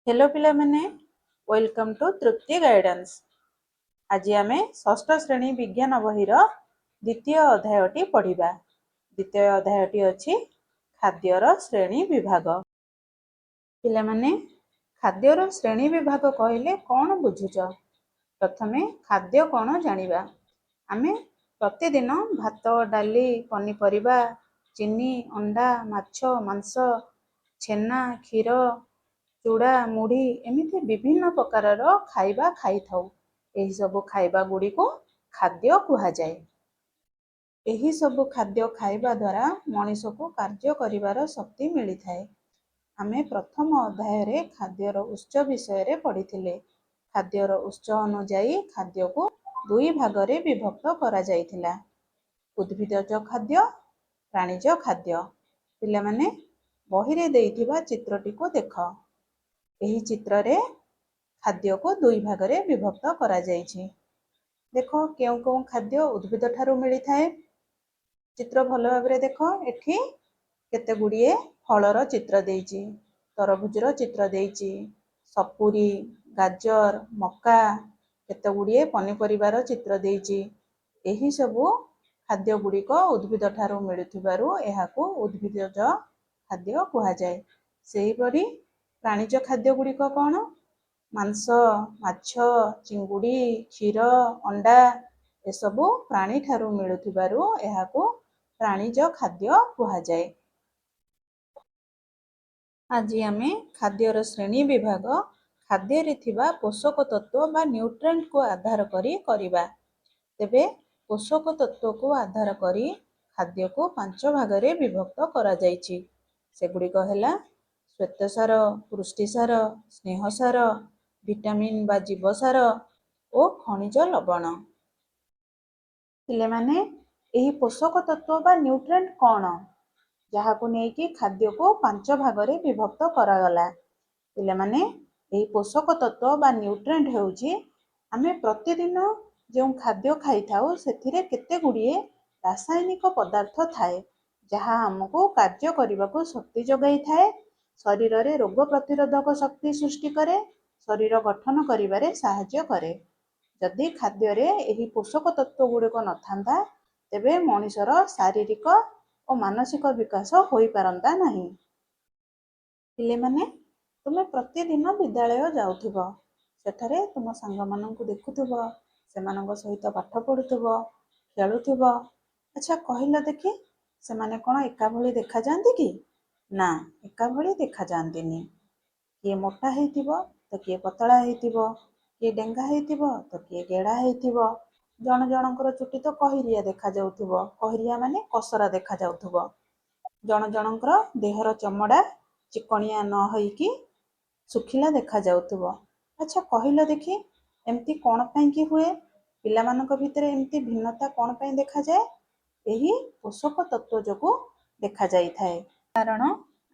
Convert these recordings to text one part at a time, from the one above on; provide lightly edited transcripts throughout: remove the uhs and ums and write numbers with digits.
Hello ପିଲାମାନେ, welcome to Trupti guidance. ଆଜି ଆମେ ଷଷ୍ଠ ଶ୍ରେଣୀ ବିଜ୍ଞାନ ବହିର ଦ୍ୱିତୀୟ ଅଧ୍ୟାୟଟି ପଢ଼ିବା। ଦ୍ୱିତୀୟ ଅଧ୍ୟାୟଟି ଅଛି ଖାଦ୍ୟର ଶ୍ରେଣୀ ବିଭାଗ। ପିଲାମାନେ, ଖାଦ୍ୟର ଶ୍ରେଣୀ ବିଭାଗ କହିଲେ କ'ଣ ବୁଝୁଛ? ପ୍ରଥମେ ଖାଦ୍ୟ କ'ଣ ଜାଣିବା। ଆମେ ପ୍ରତିଦିନ ଭାତ, ଡାଲି, ପନିପରିବା, ଚିନି, ଅଣ୍ଡା, ମାଛ, ମାଂସ, ଛେନା, କ୍ଷୀର, ଚୁଡ଼ା, ମୁଢ଼ି ଏମିତି ବିଭିନ୍ନ ପ୍ରକାରର ଖାଇବା ଖାଇଥାଉ। ଏହିସବୁ ଖାଇବା ଗୁଡ଼ିକୁ ଖାଦ୍ୟ କୁହାଯାଏ। ଏହିସବୁ ଖାଦ୍ୟ ଖାଇବା ଦ୍ୱାରା ମଣିଷକୁ କାର୍ଯ୍ୟ କରିବାର ଶକ୍ତି ମିଳିଥାଏ। ଆମେ ପ୍ରଥମ ଅଧ୍ୟାୟରେ ଖାଦ୍ୟର ଉତ୍ସ ବିଷୟରେ ପଢ଼ିଥିଲେ। ଖାଦ୍ୟର ଉତ୍ସ ଅନୁଯାୟୀ ଖାଦ୍ୟକୁ ଦୁଇ ଭାଗରେ ବିଭକ୍ତ କରାଯାଇଥିଲା: ଉଦ୍ଭିଦଜ ଖାଦ୍ୟ, ପ୍ରାଣିଜ ଖାଦ୍ୟ। ପିଲାମାନେ, ବହିରେ ଦେଇଥିବା ଚିତ୍ରଟିକୁ ଦେଖ। ଏହି ଚିତ୍ରରେ ଖାଦ୍ୟକୁ ଦୁଇ ଭାଗରେ ବିଭକ୍ତ କରାଯାଇଛି। ଦେଖ, କେଉଁ କେଉଁ ଖାଦ୍ୟ ଉଦ୍ଭିଦ ଠାରୁ ମିଳିଥାଏ। ଚିତ୍ର ଭଲ ଭାବରେ ଦେଖ। ଏଠି କେତେ ଗୁଡ଼ିଏ ଫଳର ଚିତ୍ର ଦେଇଛି, ତରଭୁଜର ଚିତ୍ର ଦେଇଛି, ସପୁରୀ, ଗାଜର, ମକା, କେତେ ଗୁଡ଼ିଏ ପନିପରିବାର ଚିତ୍ର ଦେଇଛି। ଏହି ସବୁ ଖାଦ୍ୟ ଗୁଡ଼ିକ ଉଦ୍ଭିଦ ଠାରୁ ମିଳୁଥିବାରୁ ଏହାକୁ ଉଦ୍ଭିଦଜ ଖାଦ୍ୟ କୁହାଯାଏ। ସେହିପରି ପ୍ରାଣିଜ ଖାଦ୍ୟ ଗୁଡ଼ିକ କ'ଣ? ମାଂସ, ମାଛ, ଚିଙ୍ଗୁଡ଼ି, କ୍ଷୀର, ଅଣ୍ଡା ଏସବୁ ପ୍ରାଣୀଠାରୁ ମିଳୁଥିବାରୁ ଏହାକୁ ପ୍ରାଣିଜ ଖାଦ୍ୟ କୁହାଯାଏ। ଆଜି ଆମେ ଖାଦ୍ୟର ଶ୍ରେଣୀ ବିଭାଗ ଖାଦ୍ୟରେ ଥିବା ପୋଷକ ତତ୍ତ୍ୱ ବା ନ୍ୟୁଟ୍ରିଏଣ୍ଟକୁ ଆଧାର କରି କରିବା। ତେବେ ପୋଷକ ତତ୍ତ୍ୱକୁ ଆଧାର କରି ଖାଦ୍ୟକୁ ପାଞ୍ଚ ଭାଗରେ ବିଭକ୍ତ କରାଯାଇଛି। ସେଗୁଡ଼ିକ ହେଲା ଶ୍ୱେତସାର, ପୁଷ୍ଟିସାର, ସ୍ନେହସାର, ଭିଟାମିନ୍ ବା ଜୀବସାର ଓ ଖଣିଜ ଲବଣ। ପିଲାମାନେ, ଏହି ପୋଷକ ତତ୍ତ୍ୱ ବା ନ୍ୟୁଟ୍ରିଏଣ୍ଟ କ'ଣ, ଯାହାକୁ ନେଇକି ଖାଦ୍ୟକୁ ପାଞ୍ଚ ଭାଗରେ ବିଭକ୍ତ କରାଗଲା? ପିଲାମାନେ, ଏହି ପୋଷକ ତତ୍ତ୍ୱ ବା ନ୍ୟୁଟ୍ରିଏଣ୍ଟ ହେଉଛି ଆମେ ପ୍ରତିଦିନ ଯେଉଁ ଖାଦ୍ୟ ଖାଇଥାଉ, ସେଥିରେ କେତେ ଗୁଡ଼ିଏ ରାସାୟନିକ ପଦାର୍ଥ ଥାଏ, ଯାହା ଆମକୁ କାର୍ଯ୍ୟ କରିବାକୁ ଶକ୍ତି ଯୋଗାଇଥାଏ, ଶରୀରରେ ରୋଗ ପ୍ରତିରୋଧକ ଶକ୍ତି ସୃଷ୍ଟି କରେ, ଶରୀର ଗଠନ କରିବାରେ ସାହାଯ୍ୟ କରେ। ଯଦି ଖାଦ୍ୟରେ ଏହି ପୋଷକ ତତ୍ତ୍ୱ ଗୁଡ଼ିକ ନଥାନ୍ତା, ତେବେ ମଣିଷର ଶାରୀରିକ ଓ ମାନସିକ ବିକାଶ ହୋଇପାରନ୍ତା ନାହିଁ। ପିଲେମାନେ, ତୁମେ ପ୍ରତିଦିନ ବିଦ୍ୟାଳୟ ଯାଉଥିବ। ସେଠାରେ ତୁମ ସାଙ୍ଗମାନଙ୍କୁ ଦେଖୁଥିବ, ସେମାନଙ୍କ ସହିତ ପାଠ ପଢ଼ୁଥିବ, ଖେଳୁଥିବ। ଆଚ୍ଛା, କହିଲ ଦେଖି, ସେମାନେ କ'ଣ ଏକା ଭଳି ଦେଖାଯାଆନ୍ତି କି? ନା, ଏକା ଭଳି ଦେଖାଯାଆନ୍ତିନି। କିଏ ମୋଟା ହେଇଥିବ ତ କିଏ ପତଳା ହେଇଥିବ, କିଏ ଡେଙ୍ଗା ହେଇଥିବ ତ କିଏ ଗେଡ଼ା ହେଇଥିବ। ଜଣ ଜଣଙ୍କର ଚୁଟି ତ କହିରିଆ ଦେଖାଯାଉଥିବ। କହିରିଆ ମାନେ କସରା ଦେଖାଯାଉଥିବ। ଜଣ ଜଣଙ୍କର ଦେହର ଚମଡ଼ା ଚିକଣିଆ ନ ହେଇକି ଶୁଖିଲା ଦେଖାଯାଉଥିବ। ଆଚ୍ଛା, କହିଲ ଦେଖି, ଏମିତି କ'ଣ ପାଇଁକି ହୁଏ? ପିଲାମାନଙ୍କ ଭିତରେ ଏମିତି ଭିନ୍ନତା କ'ଣ ପାଇଁ ଦେଖାଯାଏ? ଏହି ପୋଷକ ତତ୍ତ୍ୱ ଯୋଗୁଁ ଦେଖାଯାଇଥାଏ। କାରଣ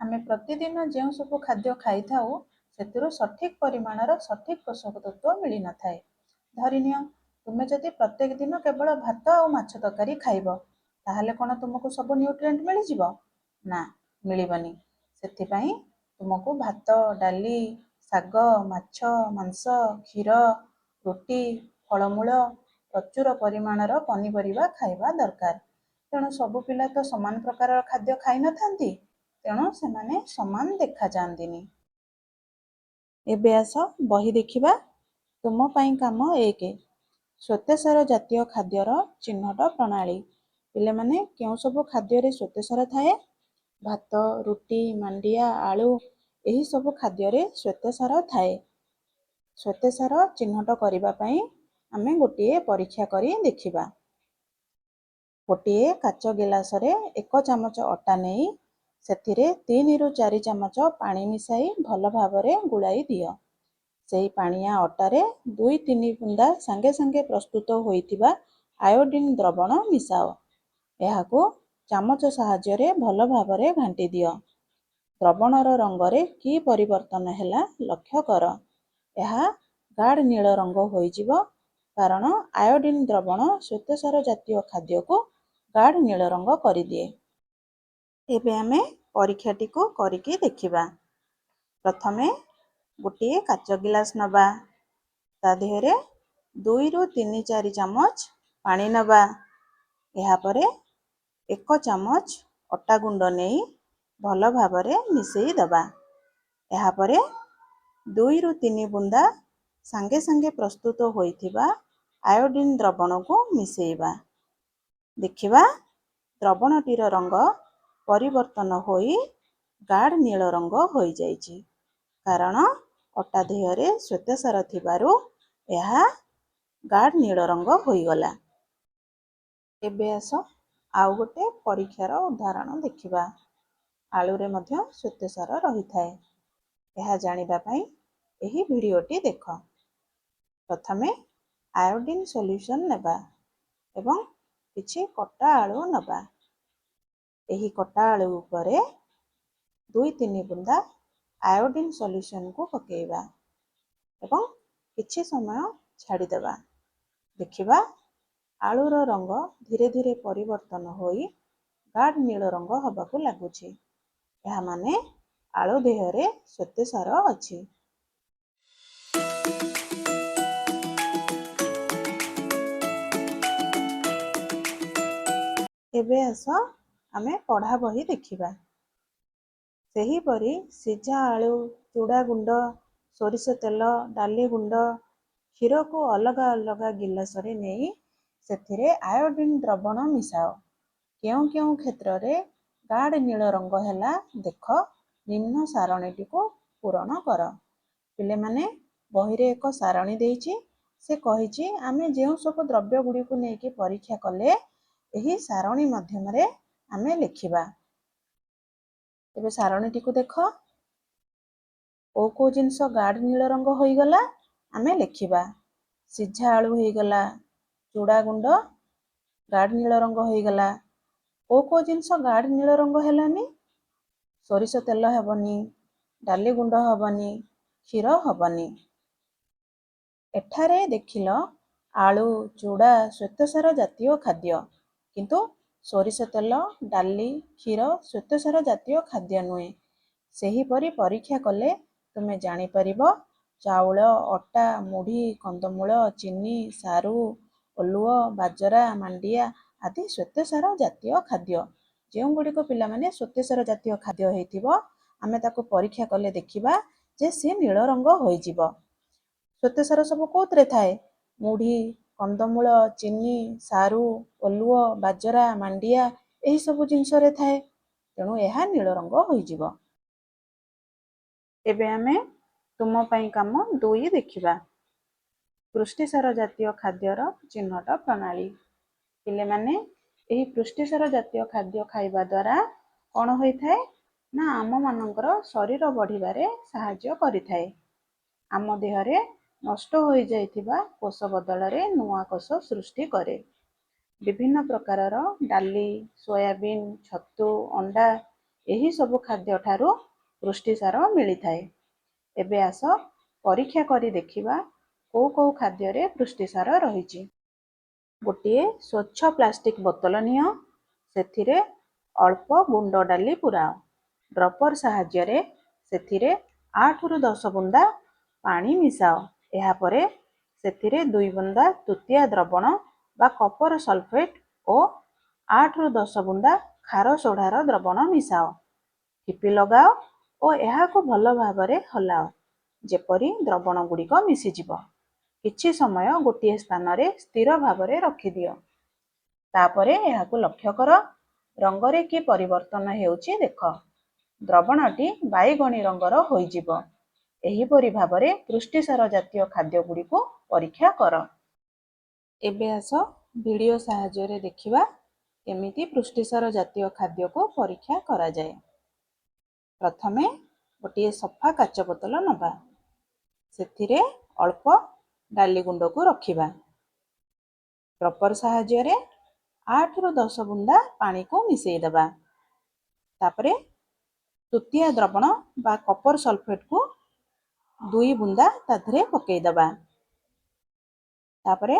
ଆମେ ପ୍ରତିଦିନ ଯେଉଁ ସବୁ ଖାଦ୍ୟ ଖାଇଥାଉ, ସେଥିରୁ ସଠିକ୍ ପରିମାଣର ସଠିକ୍ ପୋଷକ ତତ୍ତ୍ୱ ମିଳିନଥାଏ। ଧରିନିଅ, ତୁମେ ଯଦି ପ୍ରତ୍ୟେକ ଦିନ କେବଳ ଭାତ ଆଉ ମାଛ ତରକାରୀ ଖାଇବ, ତାହେଲେ କ'ଣ ତୁମକୁ ସବୁ ନ୍ୟୁଟ୍ରିଏଣ୍ଟ ମିଳିଯିବ? ନା, ମିଳିବନି। ସେଥିପାଇଁ ତୁମକୁ ଭାତ, ଡାଲି, ଶାଗ, ମାଛ, ମାଂସ, କ୍ଷୀର, ରୁଟି, ଫଳମୂଳ, ପ୍ରଚୁର ପରିମାଣର ପନିପରିବା ଖାଇବା ଦରକାର। ତେଣୁ ସବୁ ପିଲା ତ ସମାନ ପ୍ରକାରର ଖାଦ୍ୟ ଖାଇନଥାନ୍ତି, ତେଣୁ ସେମାନେ ସମାନ ଦେଖାଯାଆନ୍ତିନି। ଏବେ ଆସ ବହି ଦେଖିବା। ତୁମ ପାଇଁ କାମ 1, ଶ୍ୱେତସାର ଜାତୀୟ ଖାଦ୍ୟର ଚିହ୍ନଟ ପ୍ରଣାଳୀ। ପିଲାମାନେ, କେଉଁ ସବୁ ଖାଦ୍ୟରେ ଶ୍ୱେତସାର ଥାଏ? ଭାତ, ରୁଟି, ମାଣ୍ଡିଆ, ଆଳୁ ଏହିସବୁ ଖାଦ୍ୟରେ ଶ୍ୱେତସାର ଥାଏ। ଶ୍ୱେତସାର ଚିହ୍ନଟ କରିବା ପାଇଁ ଆମେ ଗୋଟିଏ ପରୀକ୍ଷା କରି ଦେଖିବା। ଗୋଟିଏ କାଚ ଗିଲାସରେ 1 ଚାମଚ ଅଟା ନେଇ ସେଥିରେ 3ରୁ 4 ଚାମଚ ପାଣି ମିଶାଇ ଭଲ ଭାବରେ ଗୋଳାଇ ଦିଅ। ସେହି ପାଣିଆ ଅଟାରେ 2-3 ବୁନ୍ଦା ସାଙ୍ଗେ ସାଙ୍ଗେ ପ୍ରସ୍ତୁତ ହୋଇଥିବା ଆୟୋଡ଼ିନ୍ ଦ୍ରବଣ ମିଶାଅ। ଏହାକୁ ଚାମଚ ସାହାଯ୍ୟରେ ଭଲ ଭାବରେ ଘାଣ୍ଟି ଦିଅ। ଦ୍ରବଣର ରଙ୍ଗରେ କି ପରିବର୍ତ୍ତନ ହେଲା ଲକ୍ଷ୍ୟ କର। ଏହା ଗାଢ଼ ନୀଳ ରଙ୍ଗ ହୋଇଯିବ, କାରଣ ଆୟୋଡ଼ିନ୍ ଦ୍ରବଣ ଶ୍ୱେତସାର ଜାତୀୟ ଖାଦ୍ୟକୁ ଗାଢ଼ ନୀଳ ରଙ୍ଗ କରିଦିଏ। ଏବେ ଆମେ ପରୀକ୍ଷାଟିକୁ କରିକି ଦେଖିବା। ପ୍ରଥମେ ଗୋଟିଏ କାଚ ଗିଲାସ ନେବା, ତା ଦେହରେ 2ରୁ 3 4 ଚାମଚ ପାଣି ନେବା। ଏହାପରେ 1 ଚାମଚ ଅଟା ଗୁଣ୍ଡ ନେଇ ଭଲ ଭାବରେ ମିଶାଇ ଦେବା। ଏହାପରେ 2ରୁ 3 ବୁନ୍ଦା ସାଙ୍ଗେ ସାଙ୍ଗେ ପ୍ରସ୍ତୁତ ହୋଇଥିବା ଆୟୋଡ଼ିନ୍ ଦ୍ରବଣକୁ ମିଶାଇବା। ଦେଖିବା, ଦ୍ରବଣଟିର ରଙ୍ଗ ପରିବର୍ତ୍ତନ ହୋଇ ଗାଢ଼ ନୀଳ ରଙ୍ଗ ହୋଇଯାଇଛି, କାରଣ ଅଟା ଦେହରେ ଶ୍ୱେତସାର ଥିବାରୁ ଏହା ଗାଢ଼ ନୀଳ ରଙ୍ଗ ହୋଇଗଲା। ଏବେ ଆସ ଆଉ ଗୋଟେ ପରୀକ୍ଷାର ଉଦାହରଣ ଦେଖିବା। ଆଳୁରେ ମଧ୍ୟ ଶ୍ୱେତସାର ରହିଥାଏ, ଏହା ଜାଣିବା ପାଇଁ ଏହି ଭିଡ଼ିଓଟି ଦେଖ। ପ୍ରଥମେ ଆୟୋଡ଼ିନ୍ ସଲ୍ୟୁସନ୍ ନେବା ଏବଂ କିଛି କଟା ଆଳୁ ନେବା। ଏହି କଟା ଆଳୁ ଉପରେ 2 3 ବୁନ୍ଦା ଆୟୋଡ଼ିନ୍ ସଲ୍ୟୁସନ୍କୁ ପକାଇବା ଏବଂ କିଛି ସମୟ ଛାଡ଼ିଦେବା। ଦେଖିବା, ଆଳୁର ରଙ୍ଗ ଧୀରେ ଧୀରେ ପରିବର୍ତ୍ତନ ହୋଇ ଗାଢ଼ ନୀଳ ରଙ୍ଗ ହେବାକୁ ଲାଗୁଛି। ଏହା ମାନେ ଆଳୁ ଦେହରେ ଶ୍ୱେତସାର ଅଛି। ଏବେ ଆସ ଆମେ ପଢ଼ା ବହି ଦେଖିବା। ସେହିପରି ସିଝା ଆଳୁ, ଚୁଡ଼ା ଗୁଣ୍ଡ, ସୋରିଷ ତେଲ, ଡାଲି ଗୁଣ୍ଡ, କ୍ଷୀରକୁ ଅଲଗା ଅଲଗା ଗିଲାସରେ ନେଇ ସେଥିରେ ଆୟୋଡ଼ିନ୍ ଦ୍ରବଣ ମିଶାଅ। କେଉଁ କେଉଁ କ୍ଷେତ୍ରରେ ଗାଢ଼ ନୀଳ ରଙ୍ଗ ହେଲା ଦେଖ। ନିମ୍ନ ସାରଣୀଟିକୁ ପୂରଣ କର। ପିଲାମାନେ, ବହିରେ ଏକ ସାରଣୀ ଦେଇଛି। ସେ କହିଛି, ଆମେ ଯେଉଁ ସବୁ ଦ୍ରବ୍ୟ ଗୁଡ଼ିକୁ ନେଇକି ପରୀକ୍ଷା କଲେ, ଏହି ସାରଣୀ ମାଧ୍ୟମରେ ଆମେ ଲେଖିବା। ଏବେ ସାରଣୀଟିକୁ ଦେଖ। କୋଉ କୋଉ ଜିନିଷ ଗାଢ଼ ନୀଳ ରଙ୍ଗ ହୋଇଗଲା ଆମେ ଲେଖିବା। ସିଝା ଆଳୁ ହେଇଗଲା, ଚୁଡ଼ା ଗୁଣ୍ଡ ଗାଢ଼ ନୀଳ ରଙ୍ଗ ହୋଇଗଲା। କୋଉ କୋଉ ଜିନିଷ ଗାଢ଼ ନୀଳ ରଙ୍ଗ ହେଲାନି? ସୋରିଷ ତେଲ ହେବନି, ଡାଲି ଗୁଣ୍ଡ ହେବନି, କ୍ଷୀର ହେବନି। ଏଠାରେ ଦେଖିଲ, ଆଳୁ, ଚୁଡ଼ା ଶ୍ୱେତସାର ଜାତୀୟ ଖାଦ୍ୟ, କିନ୍ତୁ ସୋରିଷ ତେଲ, ଡାଲି, କ୍ଷୀର ଶ୍ୱେତସାର ଜାତୀୟ ଖାଦ୍ୟ ନୁହେଁ। ସେହିପରି ପରୀକ୍ଷା କଲେ ତୁମେ ଜାଣିପାରିବ, ଚାଉଳ, ଅଟା, ମୁଢ଼ି, କନ୍ଦମୂଳ, ଚିନି, ସାରୁ, ଓଲୁଅ, ବାଜରା, ମାଣ୍ଡିଆ ଆଦି ଶ୍ୱେତସାର ଜାତୀୟ ଖାଦ୍ୟ। ଯେଉଁଗୁଡ଼ିକ ପିଲାମାନେ ଶ୍ୱେତସାର ଜାତୀୟ ଖାଦ୍ୟ ହେଇଥିବ, ଆମେ ତାକୁ ପରୀକ୍ଷା କଲେ ଦେଖିବା ଯେ ସିଏ ନୀଳ ରଙ୍ଗ ହୋଇଯିବ। ଶ୍ୱେତସାର ସବୁ କୋଉଥିରେ ଥାଏ? ମୁଢ଼ି, କନ୍ଦମୂଳ, ଚିନି, ସାରୁ, ଓଲୁଅ, ବାଜରା, ମାଣ୍ଡିଆ ଏହିସବୁ ଜିନିଷରେ ଥାଏ। ତେଣୁ ଏହା ନୀଳ ରଙ୍ଗ ହୋଇଯିବ। ଏବେ ଆମେ ତୁମ ପାଇଁ କାମ 2 ଦେଖିବା। ପୃଷ୍ଟିସାର ଜାତୀୟ ଖାଦ୍ୟର ଚିହ୍ନଟ ପ୍ରଣାଳୀ। ପିଲାମାନେ, ଏହି ପୃଷ୍ଟିସାର ଜାତୀୟ ଖାଦ୍ୟ ଖାଇବା ଦ୍ୱାରା କ'ଣ ହୋଇଥାଏ ନା, ଆମମାନଙ୍କର ଶରୀର ବଢ଼ିବାରେ ସାହାଯ୍ୟ କରିଥାଏ। ଆମ ଦେହରେ ନଷ୍ଟ ହୋଇଯାଇଥିବା କୋଷ ବଦଳରେ ନୂଆ କୋଷ ସୃଷ୍ଟି କରେ। ବିଭିନ୍ନ ପ୍ରକାରର ଡାଲି, ସୋୟାବିନ୍, ଛତୁ, ଅଣ୍ଡା ଏହିସବୁ ଖାଦ୍ୟଠାରୁ ପୃଷ୍ଟିସାର ମିଳିଥାଏ। ଏବେ ଆସ ପରୀକ୍ଷା କରି ଦେଖିବା କୋଉ କୋଉ ଖାଦ୍ୟରେ ପୃଷ୍ଟିସାର ରହିଛି। ଗୋଟିଏ ସ୍ୱଚ୍ଛ ପ୍ଲାଷ୍ଟିକ୍ ବୋତଲ ନିଅ। ସେଥିରେ ଅଳ୍ପ ଗୁଣ୍ଡ ଡାଲି ପୁରାଅ। ଡ୍ରପର ସାହାଯ୍ୟରେ ସେଥିରେ 8ରୁ 10 ବୁନ୍ଦା ପାଣି ମିଶାଅ। ଏହାପରେ ସେଥିରେ 2 ବୁନ୍ଦା ତୃତୀୟା ଦ୍ରବଣ ବା କପର ସଲଫେଟ୍ ଓ 8ରୁ 10 ବୁନ୍ଦା ଖାର ସୋଢ଼ାର ଦ୍ରବଣ ମିଶାଅ। ଠିପି ଲଗାଅ ଓ ଏହାକୁ ଭଲ ଭାବରେ ହଲାଅ, ଯେପରି ଦ୍ରବଣ ଗୁଡ଼ିକ ମିଶିଯିବ। କିଛି ସମୟ ଗୋଟିଏ ସ୍ଥାନରେ ସ୍ଥିର ଭାବରେ ରଖିଦିଅ। ତାପରେ ଏହାକୁ ଲକ୍ଷ୍ୟ କର, ରଙ୍ଗରେ କି ପରିବର୍ତ୍ତନ ହେଉଛି ଦେଖ। ଦ୍ରବଣଟି ବାଇଗଣୀ ରଙ୍ଗର ହୋଇଯିବ। ଏହିପରି ଭାବରେ ପୃଷ୍ଟିସାର ଜାତୀୟ ଖାଦ୍ୟଗୁଡ଼ିକୁ ପରୀକ୍ଷା କର। ଏବେ ଆସ ଭିଡ଼ିଓ ସାହାଯ୍ୟରେ ଦେଖିବା କେମିତି ପୃଷ୍ଟିସାର ଜାତୀୟ ଖାଦ୍ୟକୁ ପରୀକ୍ଷା କରାଯାଏ। ପ୍ରଥମେ ଗୋଟିଏ ସଫା କାଚ ବୋତଲ ନେବା। ସେଥିରେ ଅଳ୍ପ ଡାଲି ଗୁଣ୍ଡକୁ ରଖିବା। ଡ୍ରପର ସାହାଯ୍ୟରେ 8ରୁ 10 ବୁନ୍ଦା ପାଣିକୁ ମିଶାଇ ଦେବା। ତାପରେ ତୃତୀୟା ଦ୍ରବଣ ବା କପର ସଲଫେଟ୍କୁ 2 ବୁନ୍ଦା ତା ଦେହରେ ପକାଇଦେବା। ତାପରେ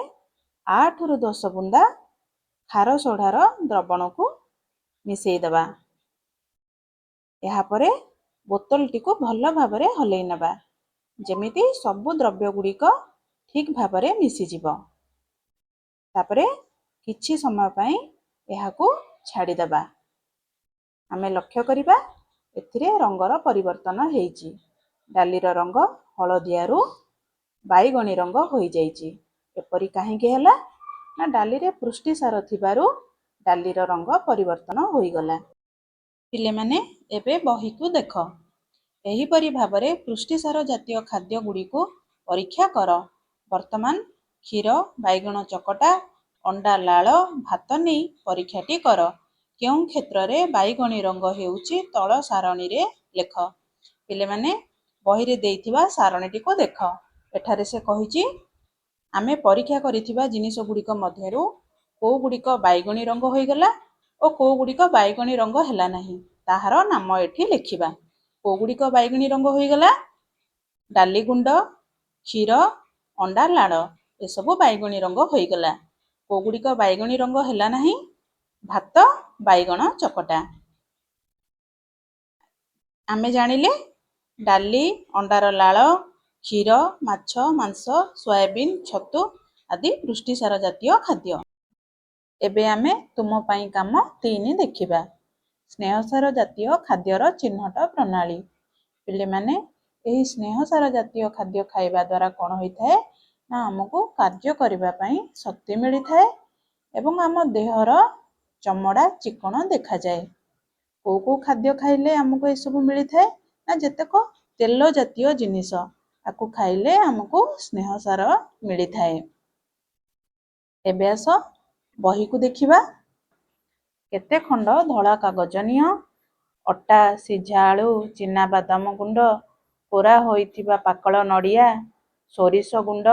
8ରୁ 10 ବୁନ୍ଦା ଖାର ସୋଢ଼ାର ଦ୍ରବଣକୁ ମିଶାଇ ଦେବା। ଏହାପରେ ବୋତଲଟିକୁ ଭଲ ଭାବରେ ହଲେଇ ନେବା। ଯେମିତି ସବୁ ଦ୍ରବ୍ୟ ଗୁଡ଼ିକ ଠିକ୍ ଭାବରେ ମିଶିଯିବ। ତାପରେ କିଛି ସମୟ ପାଇଁ ଏହାକୁ ଛାଡ଼ିଦେବା। ଆମେ ଲକ୍ଷ୍ୟ କରିବା, ଏଥିରେ ରଙ୍ଗର ପରିବର୍ତ୍ତନ ହେଇଛି। ଡାଲିର ରଙ୍ଗ ହଳଦିଆରୁ ବାଇଗଣୀ ରଙ୍ଗ ହୋଇଯାଇଛି। ଏପରି କାହିଁକି ହେଲା ନା, ଡାଲିରେ ପୃଷ୍ଟିସାର ଥିବାରୁ ଡାଲିର ରଙ୍ଗ ପରିବର୍ତ୍ତନ ହୋଇଗଲା। ପିଲେମାନେ, ଏବେ ବହିକୁ ଦେଖ। ଏହିପରି ଭାବରେ ପୃଷ୍ଟିସାର ଜାତୀୟ ଖାଦ୍ୟ ଗୁଡ଼ିକୁ ପରୀକ୍ଷା କର। ବର୍ତ୍ତମାନ କ୍ଷୀର, ବାଇଗଣ ଚକଟା, ଅଣ୍ଡା ଲାଳ, ଭାତ ନେଇ ପରୀକ୍ଷାଟି କର। କେଉଁ କ୍ଷେତ୍ରରେ ବାଇଗଣୀ ରଙ୍ଗ ହେଉଛି, ତଳ ସାରଣୀରେ ଲେଖ। ପିଲେମାନେ, ବହିରେ ଦେଇଥିବା ସାରଣୀଟିକୁ ଦେଖ। ଏଠାରେ ସେ କହିଛି, ଆମେ ପରୀକ୍ଷା କରିଥିବା ଜିନିଷ ଗୁଡ଼ିକ ମଧ୍ୟରୁ କେଉଁ ଗୁଡ଼ିକ ବାଇଗଣୀ ରଙ୍ଗ ହୋଇଗଲା ଓ କେଉଁ ଗୁଡ଼ିକ ବାଇଗଣୀ ରଙ୍ଗ ହେଲା ନାହିଁ, ତାହାର ନାମ ଏଠି ଲେଖିବା। କେଉଁ ଗୁଡ଼ିକ ବାଇଗଣୀ ରଙ୍ଗ ହୋଇଗଲା? ଡାଲି ଗୁଣ୍ଡ, କ୍ଷୀର, ଅଣ୍ଡା ଲାଳ, ଏସବୁ ବାଇଗଣୀ ରଙ୍ଗ ହୋଇଗଲା। କେଉଁ ଗୁଡ଼ିକ ବାଇଗଣୀ ରଙ୍ଗ ହେଲା ନାହିଁ? ଭାତ, ବାଇଗଣ ଚକଟା। ଆମେ ଜାଣିଲେ, ଡାଲି, ଅଣ୍ଡାର ଲାଳ, କ୍ଷୀର, ମାଛ, ମାଂସ, ସୋୟାବିନ୍, ଛତୁ ଆଦି ପୃଷ୍ଟିସାର ଜାତୀୟ ଖାଦ୍ୟ। ଏବେ ଆମେ ତୁମ ପାଇଁ କାମ 3 ଦେଖିବା, ସ୍ନେହସାର ଜାତୀୟ ଖାଦ୍ୟର ଚିହ୍ନଟ ପ୍ରଣାଳୀ। ପିଲେମାନେ, ଏହି ସ୍ନେହସାର ଜାତୀୟ ଖାଦ୍ୟ ଖାଇବା ଦ୍ୱାରା କ'ଣ ହୋଇଥାଏ ନା, ଆମକୁ କାର୍ଯ୍ୟ କରିବା ପାଇଁ ଶକ୍ତି ମିଳିଥାଏ ଏବଂ ଆମ ଦେହର ଚମଡ଼ା ଚିକ୍କଣ ଦେଖାଯାଏ। କେଉଁ କେଉଁ ଖାଦ୍ୟ ଖାଇଲେ ଆମକୁ ଏସବୁ ମିଳିଥାଏ ନା, ଯେତେକ ତେଲ ଜାତୀୟ ଜିନିଷ, ଆକୁ ଖାଇଲେ ଆମକୁ ସ୍ନେହସାର ମିଳିଥାଏ। ଏବେ ଆସ ବହିକୁ ଦେଖିବା। କେତେ ଖଣ୍ଡ ଧଳା କାଗଜ ନିଅ। ଅଟା, ସିଝା ଆଳୁ, ଚିନାବାଦାମ ଗୁଣ୍ଡ, କୋରା ହୋଇଥିବା ପାକଳ ନଡ଼ିଆ, ସୋରିଷ ଗୁଣ୍ଡ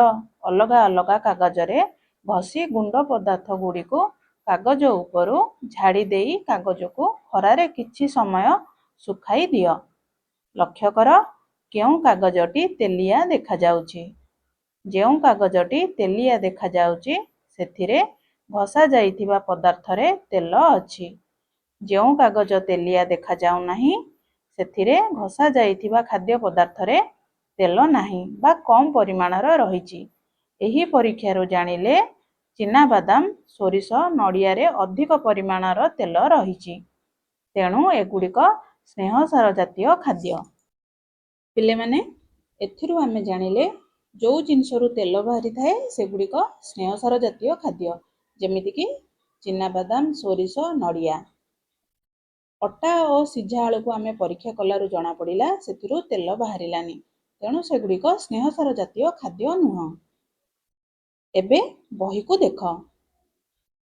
ଅଲଗା ଅଲଗା କାଗଜରେ ଘଷି ଗୁଣ୍ଡ ପଦାର୍ଥ ଗୁଡ଼ିକୁ କାଗଜ ଉପରୁ ଝାଡ଼ି ଦେଇ କାଗଜକୁ ଖରାରେ କିଛି ସମୟ ଶୁଖାଇ ଦିଅ। ଲକ୍ଷ୍ୟ କର, କେଉଁ କାଗଜଟି ତେଲିଆ ଦେଖାଯାଉଛି। ଯେଉଁ କାଗଜଟି ତେଲିଆ ଦେଖାଯାଉଛି, ସେଥିରେ ଘଷା ଯାଇଥିବା ପଦାର୍ଥରେ ତେଲ ଅଛି। ଯେଉଁ କାଗଜ ତେଲିଆ ଦେଖାଯାଉନାହିଁ, ସେଥିରେ ଘଷା ଯାଇଥିବା ଖାଦ୍ୟ ପଦାର୍ଥରେ ତେଲ ନାହିଁ ବା କମ୍ ପରିମାଣର ରହିଛି। ଏହି ପରୀକ୍ଷାରୁ ଜାଣିଲେ, ଚିନାବାଦାମ, ସୋରିଷ, ନଡ଼ିଆରେ ଅଧିକ ପରିମାଣର ତେଲ ରହିଛି। ତେଣୁ ଏଗୁଡ଼ିକ ସ୍ନେହସାର ଜାତୀୟ ଖାଦ୍ୟ। ପିଲେମାନେ, ଏଥିରୁ ଆମେ ଜାଣିଲେ, ଯେଉଁ ଜିନିଷରୁ ତେଲ ବାହାରିଥାଏ, ସେଗୁଡ଼ିକ ସ୍ନେହସାର ଜାତୀୟ ଖାଦ୍ୟ, ଯେମିତିକି ଚିନାବାଦାମ, ସୋରିଷ, ନଡ଼ିଆ। ଅଟା ଓ ସିଝା ଆଳୁକୁ ଆମେ ପରୀକ୍ଷା କଲାରୁ ଜଣାପଡ଼ିଲା, ସେଥିରୁ ତେଲ ବାହାରିଲାନି। ତେଣୁ ସେଗୁଡ଼ିକ ସ୍ନେହସାର ଜାତୀୟ ଖାଦ୍ୟ ନୁହଁ। ଏବେ ବହିକୁ ଦେଖ।